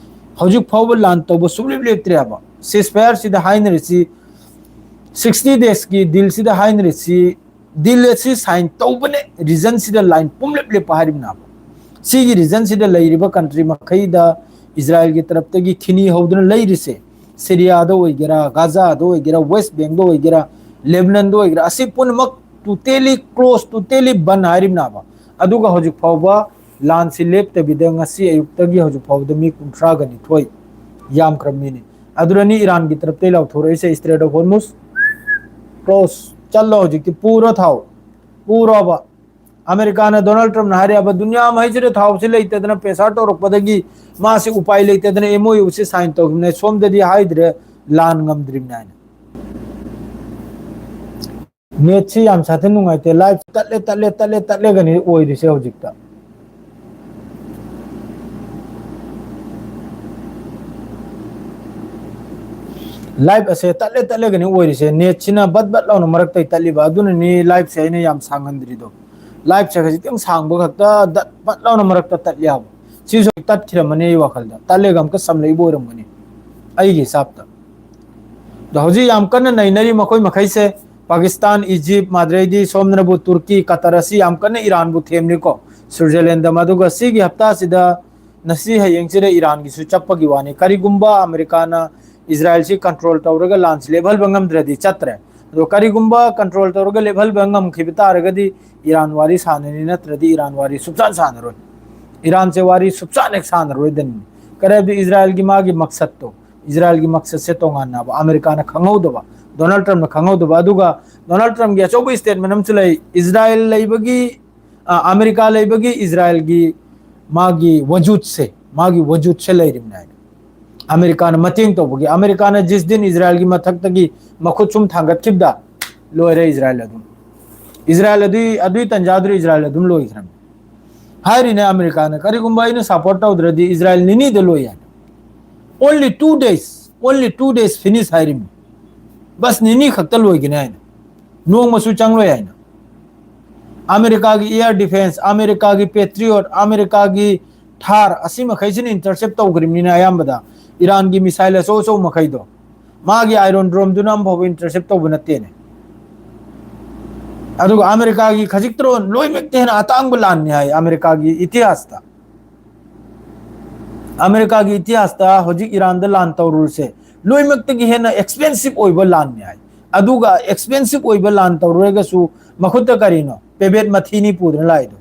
ꯍꯧꯖꯤꯛ ꯐꯥꯎꯕ ꯂꯥꯟ ꯇꯧꯕ ꯁꯨꯡꯂꯦꯞ ꯂꯦꯞꯇ꯭ꯔꯤꯑꯕ꯫ Ceasefire ꯁꯤꯗ ꯍꯥꯏꯅꯔꯤꯁꯤ, sixty days ꯀꯤ deal ꯁꯤꯗ ꯍꯥꯏꯅꯔꯤꯁꯤ, deal ꯑꯁꯤ sign ꯇꯧꯕꯅꯦ, region ꯁꯤꯗ line ꯄꯨꯝꯂꯦꯞ ꯂꯦꯞꯄ ꯍꯥꯏꯔꯤꯕꯅꯦꯕ꯫ ꯁꯤꯒꯤ region ꯁꯤꯗ ꯂꯩꯔꯤꯕ country ꯃꯈꯩꯗ ꯏꯖꯔꯥꯌꯦꯜꯒꯤ ꯇꯔꯞꯇꯒꯤ ꯈꯤꯅꯤ ꯍꯧꯗꯨꯅ ꯂꯩꯔꯤꯁꯦ, ꯁꯤꯔꯤꯌꯥꯗ ꯑꯣꯏꯒꯦꯔꯥ, ꯒꯥꯖꯥꯗ ꯑꯣꯏꯒꯦꯔꯥ, West Bank ꯗ ꯑꯣꯏꯒꯦꯔꯥ, ꯂꯦꯕꯅꯟꯗ ꯑꯣꯏꯒꯦꯔꯥ, ꯑꯁꯤ ꯄꯨꯝꯅꯃꯛ totally close, totally ꯕꯟ ꯍꯥꯏꯔꯤꯕꯅꯦꯕ꯫ ꯑꯗꯨꯒ ꯍꯧꯖꯤꯛ ꯐꯥꯎꯕ ꯂꯥꯟꯁꯤ ꯂꯦꯞꯇꯕꯤꯗ ꯉꯁꯤ ꯑꯌꯨꯛꯇꯒꯤ ꯍꯧꯖꯤꯛ ꯐꯥꯎꯕꯗ ꯃꯤ ꯀꯨꯟꯊ꯭ꯔꯥꯒ ꯅꯤꯊꯣꯏ ꯌꯥꯝꯈ꯭ꯔꯕ ꯃꯤꯅꯤ꯫ ꯑꯗꯨꯅꯅꯤ ꯏꯔꯥꯟꯒꯤ ꯇꯔꯞꯇꯒꯤ ꯂꯥꯎꯊꯣꯔꯛꯏꯁꯦ, Strait of Hormuz close ꯆꯠꯂꯣ, ꯍꯧꯖꯤꯛꯇꯤ ꯄꯨꯔꯣ ꯊꯥꯎ, ꯄꯨꯔꯣꯕ꯫ ꯑꯃꯦꯔꯤꯀꯥꯅ, ꯗꯣꯅꯥꯜꯗ ꯇ꯭ꯔꯝꯞꯅ ꯍꯥꯏꯔꯦꯕ, ꯗꯨꯅꯤꯌꯥ ꯃꯍꯩꯁꯤꯗ ꯊꯥꯎꯁꯤ ꯂꯩꯇꯗꯅ pressure ꯇꯧꯔꯛꯄꯗꯒꯤ ꯃꯥꯁꯤ ꯎꯄꯥꯏ ꯂꯩꯇꯗꯅ M O U ꯁꯤ sign ꯇꯧꯈꯤꯕꯅꯦ, ꯁꯣꯝꯗꯗꯤ ꯍꯥꯏꯗ꯭ꯔꯦ, ꯂꯥꯟ ꯉꯝꯗ꯭ꯔꯤꯕꯅꯦ ꯍꯥꯏꯅ꯫ Net ꯁꯤ ꯌꯥꯝ ꯁꯥꯊꯤꯅ ꯅꯨꯡꯉꯥꯏꯇꯦ, live ꯇꯠꯂꯦ, ꯇꯠꯂꯦ, ꯇꯠꯂꯦ, ꯇꯠꯂꯦꯒꯅꯤ ꯑꯣꯏꯔꯤꯁꯦ ꯍꯧꯖꯤꯛꯇ꯫ Live ꯑꯁꯦ ꯇꯠꯂꯦ, ꯇꯠꯂꯦꯒꯅꯤ ꯑꯣꯏꯔꯤꯁꯦ, net ꯁꯤꯅ ꯕꯠ ꯕꯠ ꯂꯥꯎꯅ ꯃꯔꯛꯇꯩ ꯇꯠꯂꯤꯕ, ꯑꯗꯨꯅꯅꯤ live ꯁꯦ ꯑꯩꯅ ꯌꯥꯝ ꯁꯥꯡꯍꯟꯗ꯭ꯔꯤꯗꯣ꯫ Live ꯁꯦ ꯈꯖꯤꯛꯇꯪ ꯁꯥꯡꯕ ꯈꯛꯇ ꯗꯠ ꯕꯠ ꯂꯥꯎꯅ ꯃꯔꯛꯇ ꯇꯠꯂꯦ ꯍꯥꯏꯕ꯫ ꯁꯤꯁꯨ ꯇꯠꯈꯤꯔꯝꯃꯅꯤ ꯑꯩ ꯋꯥꯈꯜꯗ, ꯇꯠꯂꯦꯒ ꯑꯃꯨꯛꯀ ꯁꯝꯂꯛꯏꯕ ꯑꯣꯏꯔꯝꯒꯅꯤ ꯑꯩꯒꯤ ꯍꯤꯁꯥꯞꯇ꯫ ꯑꯗꯣ ꯍꯧꯖꯤꯛ ꯌꯥꯝ ꯀꯟꯅ ꯅꯩꯅꯔꯤ ꯃꯈꯣꯏ ꯃꯈꯩꯁꯦ, ꯄꯥꯀꯤꯁꯇꯥꯟ, ꯏꯖꯤꯞ, ꯃꯗꯨꯗꯩꯗꯤ ꯁꯣꯝꯗꯅꯕꯨ ꯇꯨꯔꯀꯤ, ꯀꯇꯔ ꯑꯁꯤ ꯌꯥꯝ ꯀꯟꯅ ꯏꯔꯥꯟꯕꯨ ꯊꯦꯝꯂꯤꯀꯣ, ꯁ꯭ꯋꯤꯖꯔꯂꯦꯟꯗ꯫ ꯃꯗꯨꯒ ꯁꯤꯒꯤ ꯍꯞꯇꯥꯁꯤꯗ, ꯉꯁꯤ ꯍꯌꯦꯡꯁꯤꯗ ꯏꯔꯥꯟꯒꯤꯁꯨ ꯆꯞꯄꯒꯤ ꯋꯥꯅꯤ꯫ ꯀꯔꯤꯒꯨꯝꯕ ꯑꯃꯦꯔꯤꯀꯥꯅ ꯏꯖꯔꯥꯌꯦꯜꯁꯤ control ꯇꯧꯔꯒ ꯂꯥꯟꯁꯤ ꯂꯦꯞꯍꯟꯕ ꯉꯝꯗ꯭ꯔꯗꯤ ꯆꯠꯇ꯭ꯔꯦ꯫ ꯑꯗꯣ ꯀꯔꯤꯒꯨꯝꯕ control ꯇꯧꯔꯒ ꯂꯦꯞꯍꯟꯕ ꯉꯝꯈꯤꯕ ꯇꯥꯔꯒꯗꯤ ꯏꯔꯥꯟ ꯋꯥꯔꯤ ꯁꯥꯟꯅꯅꯤ, ꯅꯠꯇ꯭ꯔꯗꯤ ꯏꯔꯥꯟ ꯋꯥꯔꯤ ꯁꯨꯡꯁꯥꯟ ꯁꯥꯟꯅꯔꯣꯏ꯫ ꯏꯔꯥꯟꯁꯦ ꯋꯥꯔꯤ ꯁꯨꯡꯁꯥꯟ ꯍꯦꯛ ꯁꯥꯟꯅꯔꯣꯏꯗꯅꯤ꯫ ꯀꯔꯤ ꯍꯥꯏꯕꯗꯤ ꯏꯖꯔꯥꯌꯦꯜꯒꯤ ꯃꯥꯒꯤ ꯃꯛꯁꯠꯇꯣ, ꯏꯖꯔꯥꯌꯦꯜꯒꯤ ꯃꯛꯁꯠꯁꯦ ꯇꯣꯉꯥꯟꯅꯕ, ꯑꯃꯦꯔꯤꯀꯥꯅ ꯈꯪꯍꯧꯗꯕ, ꯗꯣꯅꯥꯜꯗ ꯇ꯭ꯔꯝꯞꯅ ꯈꯪꯍꯧꯗꯕ꯫ ꯑꯗꯨꯒ ꯗꯣꯅꯥꯜꯗ ꯇ꯭ꯔꯝꯞꯀꯤ ꯑꯆꯧꯕ statement ꯑꯃꯁꯨ ꯂꯩ, ꯏꯖꯔꯥꯌꯦꯜ ꯂꯩꯕꯒꯤ, ꯑ, ꯑꯃꯦꯔꯤꯀꯥ ꯂꯩꯕꯒꯤ ꯏꯖꯔꯥꯌꯦꯜꯒꯤ ꯃꯥꯒꯤ ꯋꯖꯨꯗꯁꯦ, ꯃꯥꯒꯤ ꯋꯖꯨꯗꯁꯦ ꯂꯩꯔꯤꯕꯅꯦ ꯍꯥꯏꯅ꯫ ꯑꯃꯦꯔꯤꯀꯥꯅ ꯃꯇꯦꯡ ꯇꯧꯕꯒꯤ, ꯑꯃꯦꯔꯤꯀꯥꯅ ꯖꯤꯁꯗꯤꯟ ꯏꯖꯔꯥꯏꯜꯒꯤ ꯃꯊꯛꯇꯒꯤ ꯃꯈꯨꯠ ꯁꯨꯝ ꯊꯥꯡꯒꯠꯈꯤꯕꯗ ꯂꯣꯏꯔꯦ ꯏꯖꯔꯥꯏꯜ ꯑꯗꯨꯝ꯫ ꯏꯖꯔꯥꯏꯜ ꯑꯗꯨꯏ, ꯑꯗꯨꯏ ꯇꯟꯖꯥꯗꯨꯗ ꯏꯖꯔꯥꯏꯜ ꯑꯗꯨꯝ ꯂꯣꯏꯈ꯭ꯔꯕꯅꯤ꯫ ꯍꯥꯏꯔꯤꯅꯦ ꯑꯃꯦꯔꯤꯀꯥꯅ, "ꯀꯔꯤꯒꯨꯝꯕ ꯑꯩꯅ ꯁꯄꯣꯔꯠ ꯇꯧꯗ꯭ꯔꯗꯤ ꯏꯖꯔꯥꯏꯜ ꯅꯤꯅꯤꯗ ꯂꯣꯏ" ꯍꯥꯏꯅ꯫ "Only two days, only two days finish" ꯍꯥꯏꯔꯤꯃꯤ꯫ ꯕꯁ ꯅꯤꯅꯤ ꯈꯛꯇ ꯂꯣꯏꯒꯅꯤ ꯍꯥꯏꯅ, ꯅꯣꯡꯃꯁꯨ ꯆꯪꯂꯣꯏ ꯍꯥꯏꯅ꯫ ꯑꯃꯦꯔꯤꯀꯥꯒꯤ air defence, ꯑꯃꯦꯔꯤꯀꯥꯒꯤ Patriot, ꯑꯃꯦꯔꯤꯀꯥꯒꯤ ꯊꯥꯔ, ꯑꯁꯤ ꯃꯈꯩꯁꯤꯅ ꯏꯟꯇꯔꯁꯦꯞ ꯇꯧꯈ꯭ꯔꯤꯕꯅꯤꯅ ꯑꯌꯥꯝꯕꯗ ꯏꯔꯥꯟꯒꯤ ꯃꯤꯁꯥꯏꯜ ꯑꯆꯧ ꯑꯆꯧꯕ ꯃꯈꯩꯗꯣ꯫ ꯃꯥꯒꯤ ꯑꯥꯏꯔꯣꯟ ꯗ꯭ꯔꯣꯝꯗꯨꯅ ꯑꯃꯐꯥꯎꯕ ꯏꯟꯇꯔꯁꯦꯞ ꯇꯧꯕ ꯅꯠꯇꯦꯅꯦ꯫ ꯑꯗꯨꯒ ꯑꯃꯦꯔꯤꯀꯥꯒꯤ ꯈꯖꯤꯛꯇꯔꯣꯟ ꯂꯣꯏꯅꯃꯛꯇ ꯍꯦꯟꯅ ꯑꯇꯥꯡꯕ ꯂꯥꯟꯅꯤ ꯍꯥꯏ ꯑꯃꯦꯔꯤꯀꯥꯒꯤ ꯏꯇꯤꯍꯥꯁꯇ꯫ ꯑꯃꯦꯔꯤꯀꯥꯒꯤ ꯏꯇꯤꯍꯥꯁꯇ ꯍꯧꯖꯤꯛ ꯏꯔꯥꯟꯗ ꯂꯥꯟ ꯇꯧꯔꯨꯔꯁꯦ, ꯂꯣꯏꯅꯃꯛꯇꯒꯤ ꯍꯦꯟꯅ ꯑꯦꯛꯁꯄꯦꯟꯁꯤꯞ ꯑꯣꯏꯕ ꯂꯥꯟꯅꯤ ꯍꯥꯏ꯫ ꯑꯗꯨꯒ ꯑꯦꯛꯁꯄꯦꯟꯁꯤꯞ ꯑꯣꯏꯕ ꯂꯥꯟ ꯇꯧꯔꯨꯔꯒꯁꯨ ꯃꯈꯨꯠꯇ ꯀꯔꯤꯅꯣ? ꯄꯦꯕꯦꯠ ꯃꯊꯤꯅꯤ ꯄꯨꯗꯅ ꯂꯥꯛꯏꯗꯣ꯫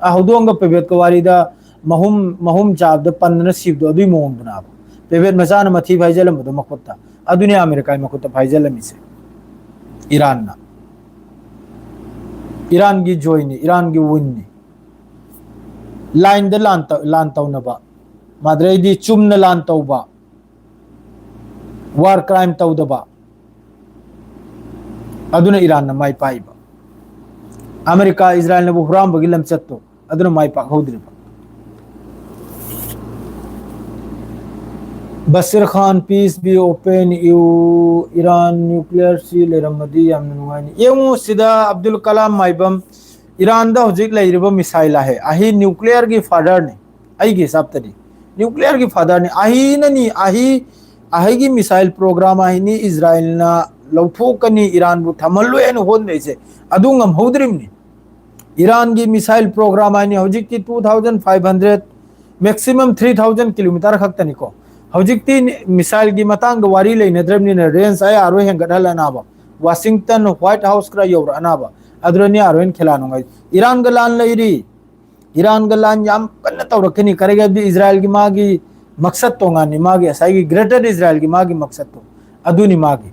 ꯑ, ꯍꯧꯗꯣꯡꯒ ꯄꯦꯕꯦꯠꯀ ꯋꯥꯔꯤꯗ ꯃꯍꯨꯝ, ꯃꯍꯨꯝ ꯆꯥꯕꯗ ꯄꯟꯗꯅ ꯁꯤꯕꯗꯣ, ꯑꯗꯨꯏ ꯃꯑꯣꯡꯗꯨꯅꯦꯕ꯫ ꯄꯦꯕꯦꯠ ꯃꯆꯥꯅ ꯃꯊꯤ ꯐꯥꯏꯖꯜꯂꯝꯕꯗꯣ ꯃꯈꯨꯠꯇ, ꯑꯗꯨꯅꯦ ꯑꯃꯦꯔꯤꯀꯥꯒꯤ ꯃꯈꯨꯠꯇ ꯐꯥꯏꯖꯜꯂꯝꯃꯤꯁꯦ꯫ ꯏꯔꯥꯟꯅ, ꯏꯔꯥꯟꯒꯤ ꯖꯣꯏꯅꯤ, ꯏꯔꯥꯟꯒꯤ ꯋꯤꯟꯅꯤ꯫ ꯂꯥꯏꯟꯗ ꯂꯥꯟ ꯇꯧ-, ꯂꯥꯟ ꯇꯧꯅꯕ, ꯃꯗꯨꯗꯩꯗꯤ ꯆꯨꯝꯅ ꯂꯥꯟ ꯇꯧꯕ, ꯋꯥꯔ ꯀ꯭ꯔꯥꯏꯝ ꯇꯧꯗꯕ, ꯑꯗꯨꯅ ꯏꯔꯥꯟꯅ ꯃꯥꯏ ꯄꯥꯛꯏꯕ꯫ ꯑꯃꯦꯔꯤꯀꯥ, ꯏꯖꯔꯥꯏꯜꯅꯕꯨ ꯍꯨꯔꯥꯟꯕꯒꯤ ꯂꯝꯆꯠꯇꯣ, ꯑꯗꯨꯅ ꯃꯥꯏ ꯄꯥꯛꯍꯧꯗ꯭ꯔꯤꯕ꯫ Bashir Khan, peace be open you, Iran ꯅ꯭ꯌꯨꯀ꯭ꯂꯤꯌꯔꯁꯤ ꯂꯩꯔꯝꯃꯗꯤ ꯌꯥꯝꯅ ꯅꯨꯡꯉꯥꯏꯅꯤ꯫ ꯌꯦꯡꯉꯨ ꯁꯤꯗ ꯑꯕꯗꯨꯜ ꯀꯂꯥꯝ ꯃꯥꯏꯕꯝ, ꯏꯔꯥꯟꯗ ꯍꯧꯖꯤꯛ ꯂꯩꯔꯤꯕ ꯃꯤꯁꯥꯏꯜ ꯑꯍꯦ, ꯑꯍꯤ ꯅ꯭ꯌꯨꯀ꯭ꯂꯤꯌꯔꯒꯤ ꯐꯥꯗꯔꯅꯤ꯫ ꯑꯩꯒꯤ ꯍꯤꯁꯥꯕꯇꯗꯤ ꯅ꯭ꯌꯨꯀ꯭ꯂꯤꯌꯔꯒꯤ ꯐꯥꯗꯔꯅꯤ꯫ ꯑꯍꯤꯅꯅꯤ, ꯑꯍꯤ, ꯑꯍꯤꯒꯤ ꯃꯤꯁꯥꯏꯜ ꯄ꯭ꯔꯣꯒ꯭ꯔꯥꯝ ꯑꯍꯤꯅꯤ ꯏꯖꯔꯥꯏꯜꯅ ꯂꯧꯊꯣꯛꯀꯅꯤ, ꯏꯔꯥꯟꯕꯨ ꯊꯝꯍꯜꯂꯣꯏ ꯍꯥꯏꯅ ꯍꯣꯠꯅꯔꯤꯁꯦ꯫ ꯑꯗꯨ ꯉꯝꯍꯧꯗ꯭ꯔꯤꯕꯅꯤ꯫ ꯏꯔꯥꯟꯒꯤ ꯃꯤꯁꯥꯏꯜ ꯄ꯭ꯔꯣꯒ꯭ꯔꯥꯝ ꯍꯥꯏꯅꯤ ꯍꯧꯖꯤꯛꯇꯤ two thousand five hundred, maximum three thousand kilometer ꯈꯛꯇꯅꯤꯀꯣ꯫ ꯍꯧꯖꯤꯛꯇꯤ ꯃꯤꯁꯥꯏꯜꯒꯤ ꯃꯇꯥꯡꯗ ꯋꯥꯔꯤ ꯂꯩꯅꯗ꯭ꯔꯕꯅꯤꯅ ꯔꯦꯟꯖ ꯑꯌꯥꯔꯣꯏ ꯍꯦꯟꯒꯠꯍꯜꯂꯅꯕ, ꯋꯥꯁꯤꯡꯇꯟ ꯋꯥꯏꯠ ꯍꯥꯎꯁ ꯈꯔ ꯌꯧꯔꯛꯑꯅꯕ, ꯑꯗꯨꯅꯅꯤ ꯑꯥꯔ ꯑꯣꯏꯅ ꯈꯦꯂꯥ ꯅꯨꯡꯉꯥꯏ꯫ ꯏꯔꯥꯟꯒ ꯂꯥꯟ ꯂꯩꯔꯤ, ꯏꯔꯥꯟꯒ ꯂꯥꯟ ꯌꯥꯝ ꯀꯟꯅ ꯇꯧꯔꯛꯀꯅꯤ꯫ ꯀꯔꯤꯒꯤ ꯍꯥꯏꯕꯗꯤ ꯏꯖꯔꯥꯏꯜꯒꯤ ꯃꯥꯒꯤ ꯃꯛꯁꯠ ꯇꯣꯉꯥꯟꯅꯤ, ꯃꯥꯒꯤ ꯉꯁꯥꯏꯒꯤ ꯒ꯭ꯔꯦꯇꯔ ꯏꯖꯔꯥꯏꯜꯒꯤ ꯃꯥꯒꯤ ꯃꯛꯁꯠꯇꯣ ꯑꯗꯨꯅꯤ ꯃꯥꯒꯤ꯫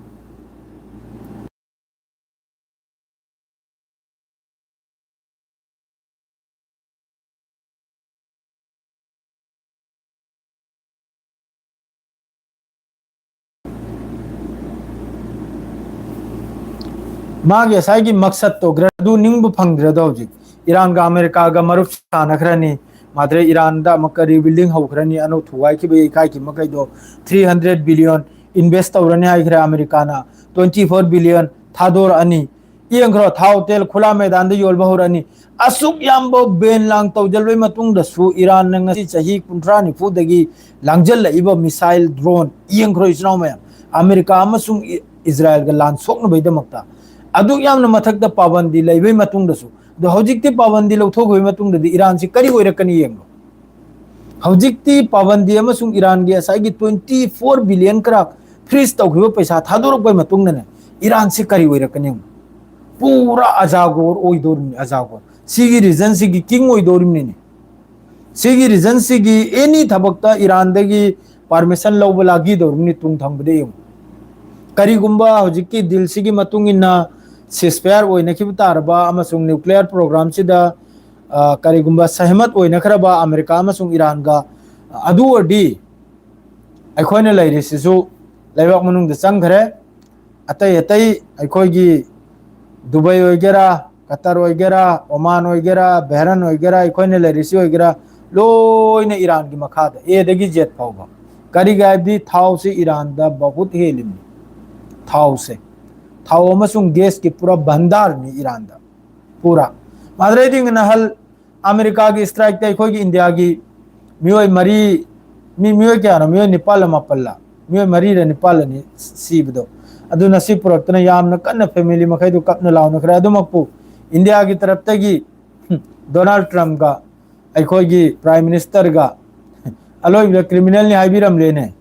ꯃꯥꯒꯤ ꯉꯁꯥꯏꯒꯤ ꯃꯛꯁꯠꯇꯣ ꯒ꯭ꯔ-, ꯑꯗꯨ ꯅꯤꯡꯕ ꯐꯪꯗ꯭ꯔꯗꯣ ꯍꯧꯖꯤꯛ ꯏꯔꯥꯟꯒ ꯑꯃꯦꯔꯤꯀꯥꯒ ꯃꯔꯨꯞ ꯁꯥꯟꯅꯈ꯭ꯔꯅꯤ꯫ ꯃꯥꯗ꯭ꯔꯦ ꯏꯔꯥꯟꯗ ꯑꯃꯨꯛꯀ rebuilding ꯍꯧꯈ꯭ꯔꯅꯤ꯫ ꯑꯅꯧ ꯊꯨꯒꯥꯏꯈꯤꯕ, ꯌꯩꯈꯥꯏꯈꯤꯕ ꯃꯈꯩꯗꯣ three hundred billion invest ꯇꯧꯔꯅꯤ ꯍꯥꯏꯈ꯭ꯔꯦ ꯑꯃꯦꯔꯤꯀꯥꯅ꯫ Twenty four billion ꯊꯥꯗꯣꯔꯛꯑꯅꯤ꯫ ꯌꯦꯡꯈ꯭ꯔꯣ, ꯊꯥꯎ ꯇꯦꯜ ꯈꯨꯂꯥ ꯃꯩꯗꯥꯟꯗ ꯌꯣꯟꯕ ꯍꯧꯔꯛꯑꯅꯤ꯫ ꯑꯁꯨꯛ ꯌꯥꯝꯕ ban ꯂꯥꯡ ꯇꯧꯖꯜꯕꯩ ꯃꯇꯨꯡꯗꯁꯨ ꯏꯔꯥꯟꯅ ꯉꯁꯤ ꯆꯍꯤ ꯀꯨꯟꯊ꯭ꯔꯥ ꯅꯤꯐꯨꯗꯒꯤ ꯂꯥꯡꯖꯜꯂꯛꯏꯕ missile, drone ꯌꯦꯡꯈ꯭ꯔꯣ ꯏꯆꯤꯟ ꯏꯅꯥꯎ ꯃꯌꯥꯝ꯫ ꯑꯃꯦꯔꯤꯀꯥ ꯑꯃꯁꯨꯡ ꯏ-, ꯏꯖꯔꯥꯏꯜꯒ ꯂꯥꯟ ꯁꯣꯛꯅꯕꯩꯗꯃꯛꯇ꯫ ꯑꯗꯨꯛ ꯌꯥꯝꯅ ꯃꯊꯛꯇ ꯄꯥꯕꯟꯗꯤ ꯂꯩꯕꯩ ꯃꯇꯨꯡꯗꯁꯨ꯫ ꯑꯗꯣ ꯍꯧꯖꯤꯛꯇꯤ ꯄꯥꯕꯟꯗꯤ ꯂꯧꯊꯣꯛꯈꯤꯕꯩ ꯃꯇꯨꯡꯗꯗꯤ ꯏꯔꯥꯟꯁꯤ ꯀꯔꯤ ꯑꯣꯏꯔꯛꯀꯅꯤ ꯌꯦꯡꯂꯣ꯫ ꯍꯧꯖꯤꯛꯇꯤ ꯄꯥꯕꯟꯗꯤ ꯑꯃꯁꯨꯡ ꯏꯔꯥꯟꯒꯤ ꯉꯁꯥꯏꯒꯤ twenty four billion ꯀꯔꯥꯛ freeze ꯇꯧꯈꯤꯕ ꯄꯩꯁꯥ ꯊꯥꯗꯣꯔꯛꯄꯩ ꯃꯇꯨꯡꯗꯅꯦ, ꯏꯔꯥꯟꯁꯤ ꯀꯔꯤ ꯑꯣꯏꯔꯛꯀꯅꯤ ꯌꯦꯡꯉꯨ꯫ ꯄꯨꯔꯥ ꯑꯖꯥꯒꯣꯔ ꯑꯣꯏꯗꯣꯔꯤꯕꯅꯤ, ꯑꯖꯥꯒꯣꯔ꯫ ꯁꯤꯒꯤ regionꯁꯤꯒꯤ king ꯑꯣꯏꯗꯣꯔꯤꯕꯅꯤꯅꯦ꯫ ꯁꯤꯒꯤ regionꯁꯤꯒꯤ any ꯊꯕꯛꯇ ꯏꯔꯥꯟꯗꯒꯤ permission ꯂꯧꯕ ꯂꯥꯛꯈꯤꯗꯧꯔꯤꯕꯅꯤ ꯇꯨꯡ ꯊꯪꯕꯗ ꯌꯦꯡꯉꯨ꯫ ꯀꯔꯤꯒꯨꯝꯕ ꯍꯧꯖꯤꯛꯀꯤ dealꯁꯤꯒꯤ ꯃꯇꯨꯡ ꯏꯟꯅ ceasefire ꯑꯣꯏꯅꯈꯤꯕ ꯇꯥꯔꯕ ꯑꯃꯁꯨꯡ nuclear programꯁꯤꯗ, ꯑ, ꯀꯔꯤꯒꯨꯝꯕ ꯁꯍꯃꯠ ꯑꯣꯏꯅꯈ꯭ꯔꯕ ꯑꯃꯦꯔꯤꯀꯥ ꯑꯃꯁꯨꯡ ꯏꯔꯥꯟꯒ, ꯑꯗꯨ ꯑꯣꯏꯔꯗꯤ ꯑꯩꯈꯣꯏꯅ ꯂꯩꯔꯤꯁꯤꯁꯨ ꯂꯩꯕꯥꯛ ꯃꯅꯨꯡꯗ ꯆꯪꯈ꯭ꯔꯦ꯫ ꯑꯇꯩ ꯑꯇꯩ ꯑꯩꯈꯣꯏꯒꯤ ꯗꯨꯕꯩ ꯑꯣꯏꯒꯦꯔꯥ, ꯀꯇꯔ ꯑꯣꯏꯒꯦꯔꯥ, ꯑꯣꯃꯥꯟ ꯑꯣꯏꯒꯦꯔꯥ, ꯕꯦꯍꯔꯟ ꯑꯣꯏꯒꯦꯔꯥ, ꯑꯩꯈꯣꯏꯅ ꯂꯩꯔꯤꯁꯤ ꯑꯣꯏꯒꯦꯔꯥ, ꯂꯣꯏꯅ ꯏꯔꯥꯟꯒꯤ ꯃꯈꯥꯗ, Aꯗꯒꯤ Z ꯐꯥꯎꯕ꯫ ꯀꯔꯤꯒꯤ ꯍꯥꯏꯕꯗꯤ ꯊꯥꯎꯁꯤ ꯏꯔꯥꯟꯗ ꯕꯍꯨꯠ ꯍꯦꯜꯂꯤꯕꯅꯤ꯫ ꯊꯥꯎꯁꯦ, ꯊꯥꯎ ꯑꯃꯁꯨꯡ gasꯀꯤ ꯄꯨꯔꯥ ꯚꯟꯗꯥꯔꯅꯤ ꯏꯔꯥꯟꯗ꯫ ꯄꯨꯔꯥ꯫ ꯃꯥꯗ꯭ꯔꯦꯗꯤ ꯅꯍꯜ ꯑꯃꯦꯔꯤꯀꯥꯒꯤ strikeꯇ ꯑꯩꯈꯣꯏꯒꯤ ꯏꯟꯗꯤꯌꯥꯒꯤ ꯃꯤꯑꯣꯏ ꯃꯔꯤ, ꯃꯤ, ꯃꯤꯑꯣꯏ ꯀꯌꯥꯅꯣ? ꯃꯤꯑꯣꯏ ꯅꯤꯄꯥꯜꯂ ꯃꯥꯄꯜꯂ, ꯃꯤꯑꯣꯏ ꯃꯔꯤꯔ ꯅꯤꯄꯥꯜꯂꯅꯤ ꯁꯤꯕꯗꯣ꯫ ꯑꯗꯨꯅ ꯁꯤ ꯄꯨꯔꯛꯇꯅ ꯌꯥꯝꯅ ꯀꯟꯅ family ꯃꯈꯩꯗꯨ ꯀꯞꯅ ꯂꯥꯎꯅꯈ꯭ꯔꯦ꯫ ꯑꯗꯨꯃꯛꯄꯨ ꯏꯟꯗꯤꯌꯥꯒꯤ ꯇꯔꯞꯇꯒꯤ ꯗꯣꯅꯥꯜꯗ ꯇ꯭ꯔꯝꯞꯀ ꯑꯩꯈꯣꯏꯒꯤ Prime Ministerꯒ ꯑꯂꯣꯏꯕꯗ criminalꯅꯤ ꯍꯥꯏꯕꯤꯔꯝꯂꯦꯅꯦ꯫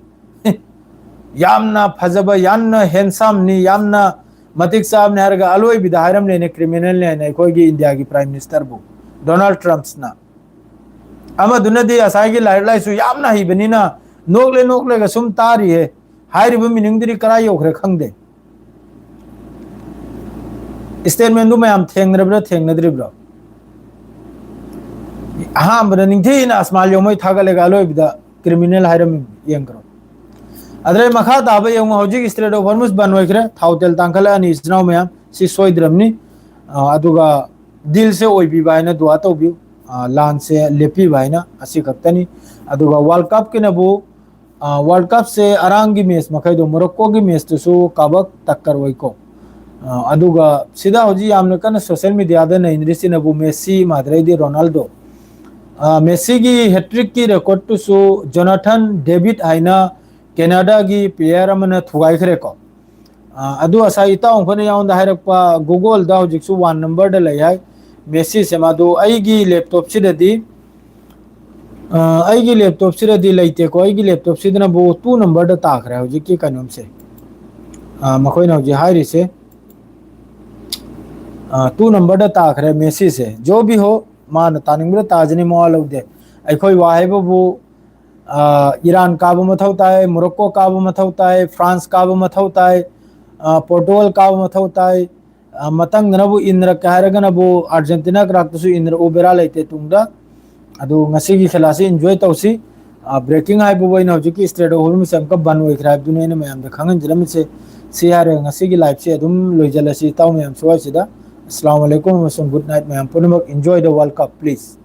ꯌꯥꯝꯅ ꯐꯖꯕ, ꯌꯥꯝꯅ handsomeꯅꯤ, ꯌꯥꯝꯅ ꯃꯇꯤꯛ ꯆꯥꯕꯅꯤ ꯍꯥꯏꯔꯒ ꯑꯂꯣꯏꯕꯤꯗ ꯍꯥꯏꯔꯝꯂꯦꯅꯦ criminalꯅꯤ ꯍꯥꯏꯅ ꯑꯩꯈꯣꯏꯒꯤ ꯏꯟꯗꯤꯌꯥꯒꯤ Prime Ministerꯕꯨ, ꯗꯣꯅꯥꯜꯗ ꯇ꯭ꯔꯝꯞꯅ꯫ ꯑꯃꯗꯨꯅꯗꯤ ꯉꯁꯥꯏꯒꯤ ꯂꯥꯏꯔꯤꯛ ꯂꯥꯏꯁꯨ ꯌꯥꯝꯅ ꯍꯩꯕꯅꯤꯅ ꯅꯣꯛꯂꯦ ꯅꯣꯛꯂꯒ ꯁꯨꯝ ꯇꯥꯔꯤꯌꯦ꯫ ꯍꯥꯏꯔꯤꯕ meaningꯗꯨꯗꯤ ꯀꯔꯥꯏ ꯌꯧꯈ꯭ꯔꯦ ꯈꯪꯗꯦ꯫ Statementꯗꯨ ꯃꯌꯥꯝ ꯊꯦꯡꯅꯔꯕ꯭ꯔꯥ ꯊꯦꯡꯅꯗ꯭ꯔꯤꯕ꯭ꯔꯣ? ꯑꯍꯥꯟꯕꯗ ꯅꯤꯡꯊꯤꯅ ꯑꯁꯃꯥꯏꯜ ꯌꯧꯃꯩ ꯊꯥꯒꯠꯂꯒ ꯑꯂꯣꯏꯕꯗ criminal ꯍꯥꯏꯔꯝꯃꯤ ꯌꯦꯡꯈ꯭ꯔꯣ꯫ ꯑꯗꯩ ꯃꯈꯥ ꯇꯥꯕ ꯌꯦꯡꯉꯨ, ꯍꯧꯖꯤꯛ Strait of Hormuz ꯕꯟ ꯑꯣꯏꯈ꯭ꯔꯦ, ꯊꯥꯎ ꯇꯦꯜ ꯇꯥꯡꯈꯠꯂꯛꯑꯅꯤ ꯏꯆꯤꯟ ꯏꯅꯥꯎ ꯃꯌꯥꯝ꯫ ꯁꯤ ꯁꯣꯏꯗ꯭ꯔꯕꯅꯤ꯫ ꯑ, ꯑꯗꯨꯒ ꯗꯤꯜꯁꯦ ꯑꯣꯏꯕꯤꯕ ꯍꯥꯏꯅ ꯗꯨꯋꯥ ꯇꯧꯕꯤꯌꯨ꯫ ꯑ, ꯂꯥꯟꯁꯦ ꯂꯦꯞꯄꯤꯕ ꯍꯥꯏꯅ ꯑꯁꯤ ꯈꯛꯇꯅꯤ꯫ ꯑꯗꯨꯒ ꯋꯥꯔꯜ ꯀꯞꯀꯤꯅꯕꯨ, ꯑ, ꯋꯥꯔꯜ ꯀꯞꯁꯦ ꯑꯔꯥꯡꯒꯤ ꯃꯦꯠꯆ ꯃꯈꯩꯗꯣ, ꯃꯣꯔꯣꯛꯀꯣꯒꯤ ꯃꯦꯠꯆꯇꯨꯁꯨ ꯀꯥꯕꯛ ꯇꯛꯀꯔ ꯑꯣꯏꯀꯣ꯫ ꯑ, ꯑꯗꯨꯒ ꯁꯤꯗ ꯍꯧꯖꯤꯛ ꯌꯥꯝꯅ ꯀꯟꯅ ꯁꯣꯁꯦꯜ ꯃꯦꯗꯤꯌꯥꯗ ꯅꯩꯅꯔꯤꯁꯤꯅꯕꯨ ꯃꯦꯁꯤ, ꯃꯥꯗ꯭ꯔꯩꯗꯤ ꯔꯣꯅꯥꯜꯗꯣ꯫ ꯑ, ꯃꯦꯁꯤꯒꯤ ꯍꯦꯇ꯭ꯔꯤꯛꯀꯤ ꯔꯦꯀꯣꯔꯠꯇꯨꯁꯨ ꯖꯣꯅꯥꯊꯟ ꯗꯦꯕꯤꯠ ꯍꯥꯏꯅ ꯀꯦꯅꯥꯗꯥꯒꯤ ꯄ꯭ꯂꯦꯌꯔ ꯑꯃꯅ ꯊꯨꯒꯥꯏꯈ꯭ꯔꯦꯀꯣ꯫ ꯑ, ꯑꯗꯨ ꯉꯁꯥꯏ ꯏꯇꯥꯎ ꯑꯩꯈꯣꯏꯅ ꯌꯥꯉꯣꯟꯗ ꯍꯥꯏꯔꯛꯄ Google-ꯗ ꯍꯧꯖꯤꯛꯁꯨ ꯋꯥꯟ ꯅꯝꯕꯔꯗ ꯂꯩ ꯍꯥꯏ꯫ ꯃꯦꯁꯤꯁꯦ ꯃꯥꯗꯨ ꯑꯩꯒꯤ ꯂꯦꯞꯇꯣꯞꯁꯤꯗꯗꯤ, ꯑ, ꯑꯩꯒꯤ ꯂꯦꯞꯇꯣꯞꯁꯤꯗꯗꯤ ꯂꯩꯇꯦꯀꯣ꯫ ꯑꯩꯒꯤ ꯂꯦꯞꯇꯣꯞꯁꯤꯗꯅꯕꯨ ꯇꯨ ꯅꯝꯕꯔꯗ ꯇꯥꯈ꯭ꯔꯦ ꯍꯧꯖꯤꯛꯀꯤ ꯀꯩꯅꯣꯝꯁꯦ꯫ ꯑ, ꯃꯈꯣꯏꯅ ꯍꯧꯖꯤꯛ ꯍꯥꯏꯔꯤꯁꯦ, ꯑ, ꯇꯨ ꯅꯝꯕꯔꯗ ꯇꯥꯈ꯭ꯔꯦ ꯃꯦꯁꯤꯁꯦ꯫ ꯖꯣ ꯕꯤ ꯍꯣ, ꯃꯥꯅ ꯇꯥꯅꯤꯡꯕꯗ ꯇꯥꯖꯅꯤ, ꯃꯋꯥ ꯂꯧꯗꯦ꯫ ꯑꯩꯈꯣꯏ ꯋꯥ ꯍꯥꯏꯕꯕꯨ, ꯑ, ꯏꯔꯥꯟ ꯀꯥꯕ ꯃꯊꯧ ꯇꯥꯏ, ꯃꯣꯔꯣꯛꯀꯣ ꯀꯥꯕ ꯃꯊꯧ ꯇꯥꯏ, ꯐ꯭ꯔꯥꯟꯁ ꯀꯥꯕ ꯃꯊꯧ ꯇꯥꯏ, ꯑ, ꯄꯣꯔꯇꯨꯒꯜ ꯀꯥꯕ ꯃꯊꯧ ꯇꯥꯏ, ꯑ, ꯃꯊꯪꯗꯅꯕꯨ ꯏꯟꯅꯔꯛꯀꯦ ꯍꯥꯏꯔꯒꯅꯕꯨ ꯑꯥꯔꯖꯦꯟꯇꯤꯅꯥ ꯀꯔꯥꯛꯇꯁꯨ ꯏꯟꯅꯔꯛꯎ, ꯕꯦꯔꯥ ꯂꯩꯇꯦ ꯇꯨꯡꯗ꯫ ꯑꯗꯨ ꯉꯁꯤꯒꯤ ꯈꯦꯂꯥꯁꯤ enjoy ꯇꯧꯁꯤ꯫ ꯑ, breaking ꯍꯥꯏꯕꯕꯨ ꯑꯩꯅ ꯍꯧꯖꯤꯛꯀꯤ ꯏꯁꯇ꯭ꯔꯦꯠ ꯑꯣꯐ ꯍꯣꯔꯃꯨꯁ ꯑꯃꯨꯛꯀ ꯕꯟ ꯑꯣꯏꯈ꯭ꯔꯦ ꯍꯥꯏꯕꯗꯨꯅꯤ ꯑꯩꯅ ꯃꯌꯥꯝꯗ ꯈꯪꯍꯟꯖꯔꯝꯃꯤꯁꯦ꯫ ꯁꯤ ꯍꯥꯏꯔꯒ ꯉꯁꯤꯒꯤ live-ꯁꯦ ꯑꯗꯨꯝ ꯂꯣꯏꯖꯤꯜꯂꯁꯤ ꯏꯇꯥꯎ ꯃꯌꯥꯝ ꯁ꯭ꯋꯥꯏꯁꯤꯗ꯫ ꯑꯁꯂꯥꯃꯨ ꯑꯂꯩꯀꯨꯝ ꯑꯃꯁꯨꯡ good night ꯃꯌꯥꯝ ꯄꯨꯝꯅꯃꯛ꯫ Enjoy the World Cup, please.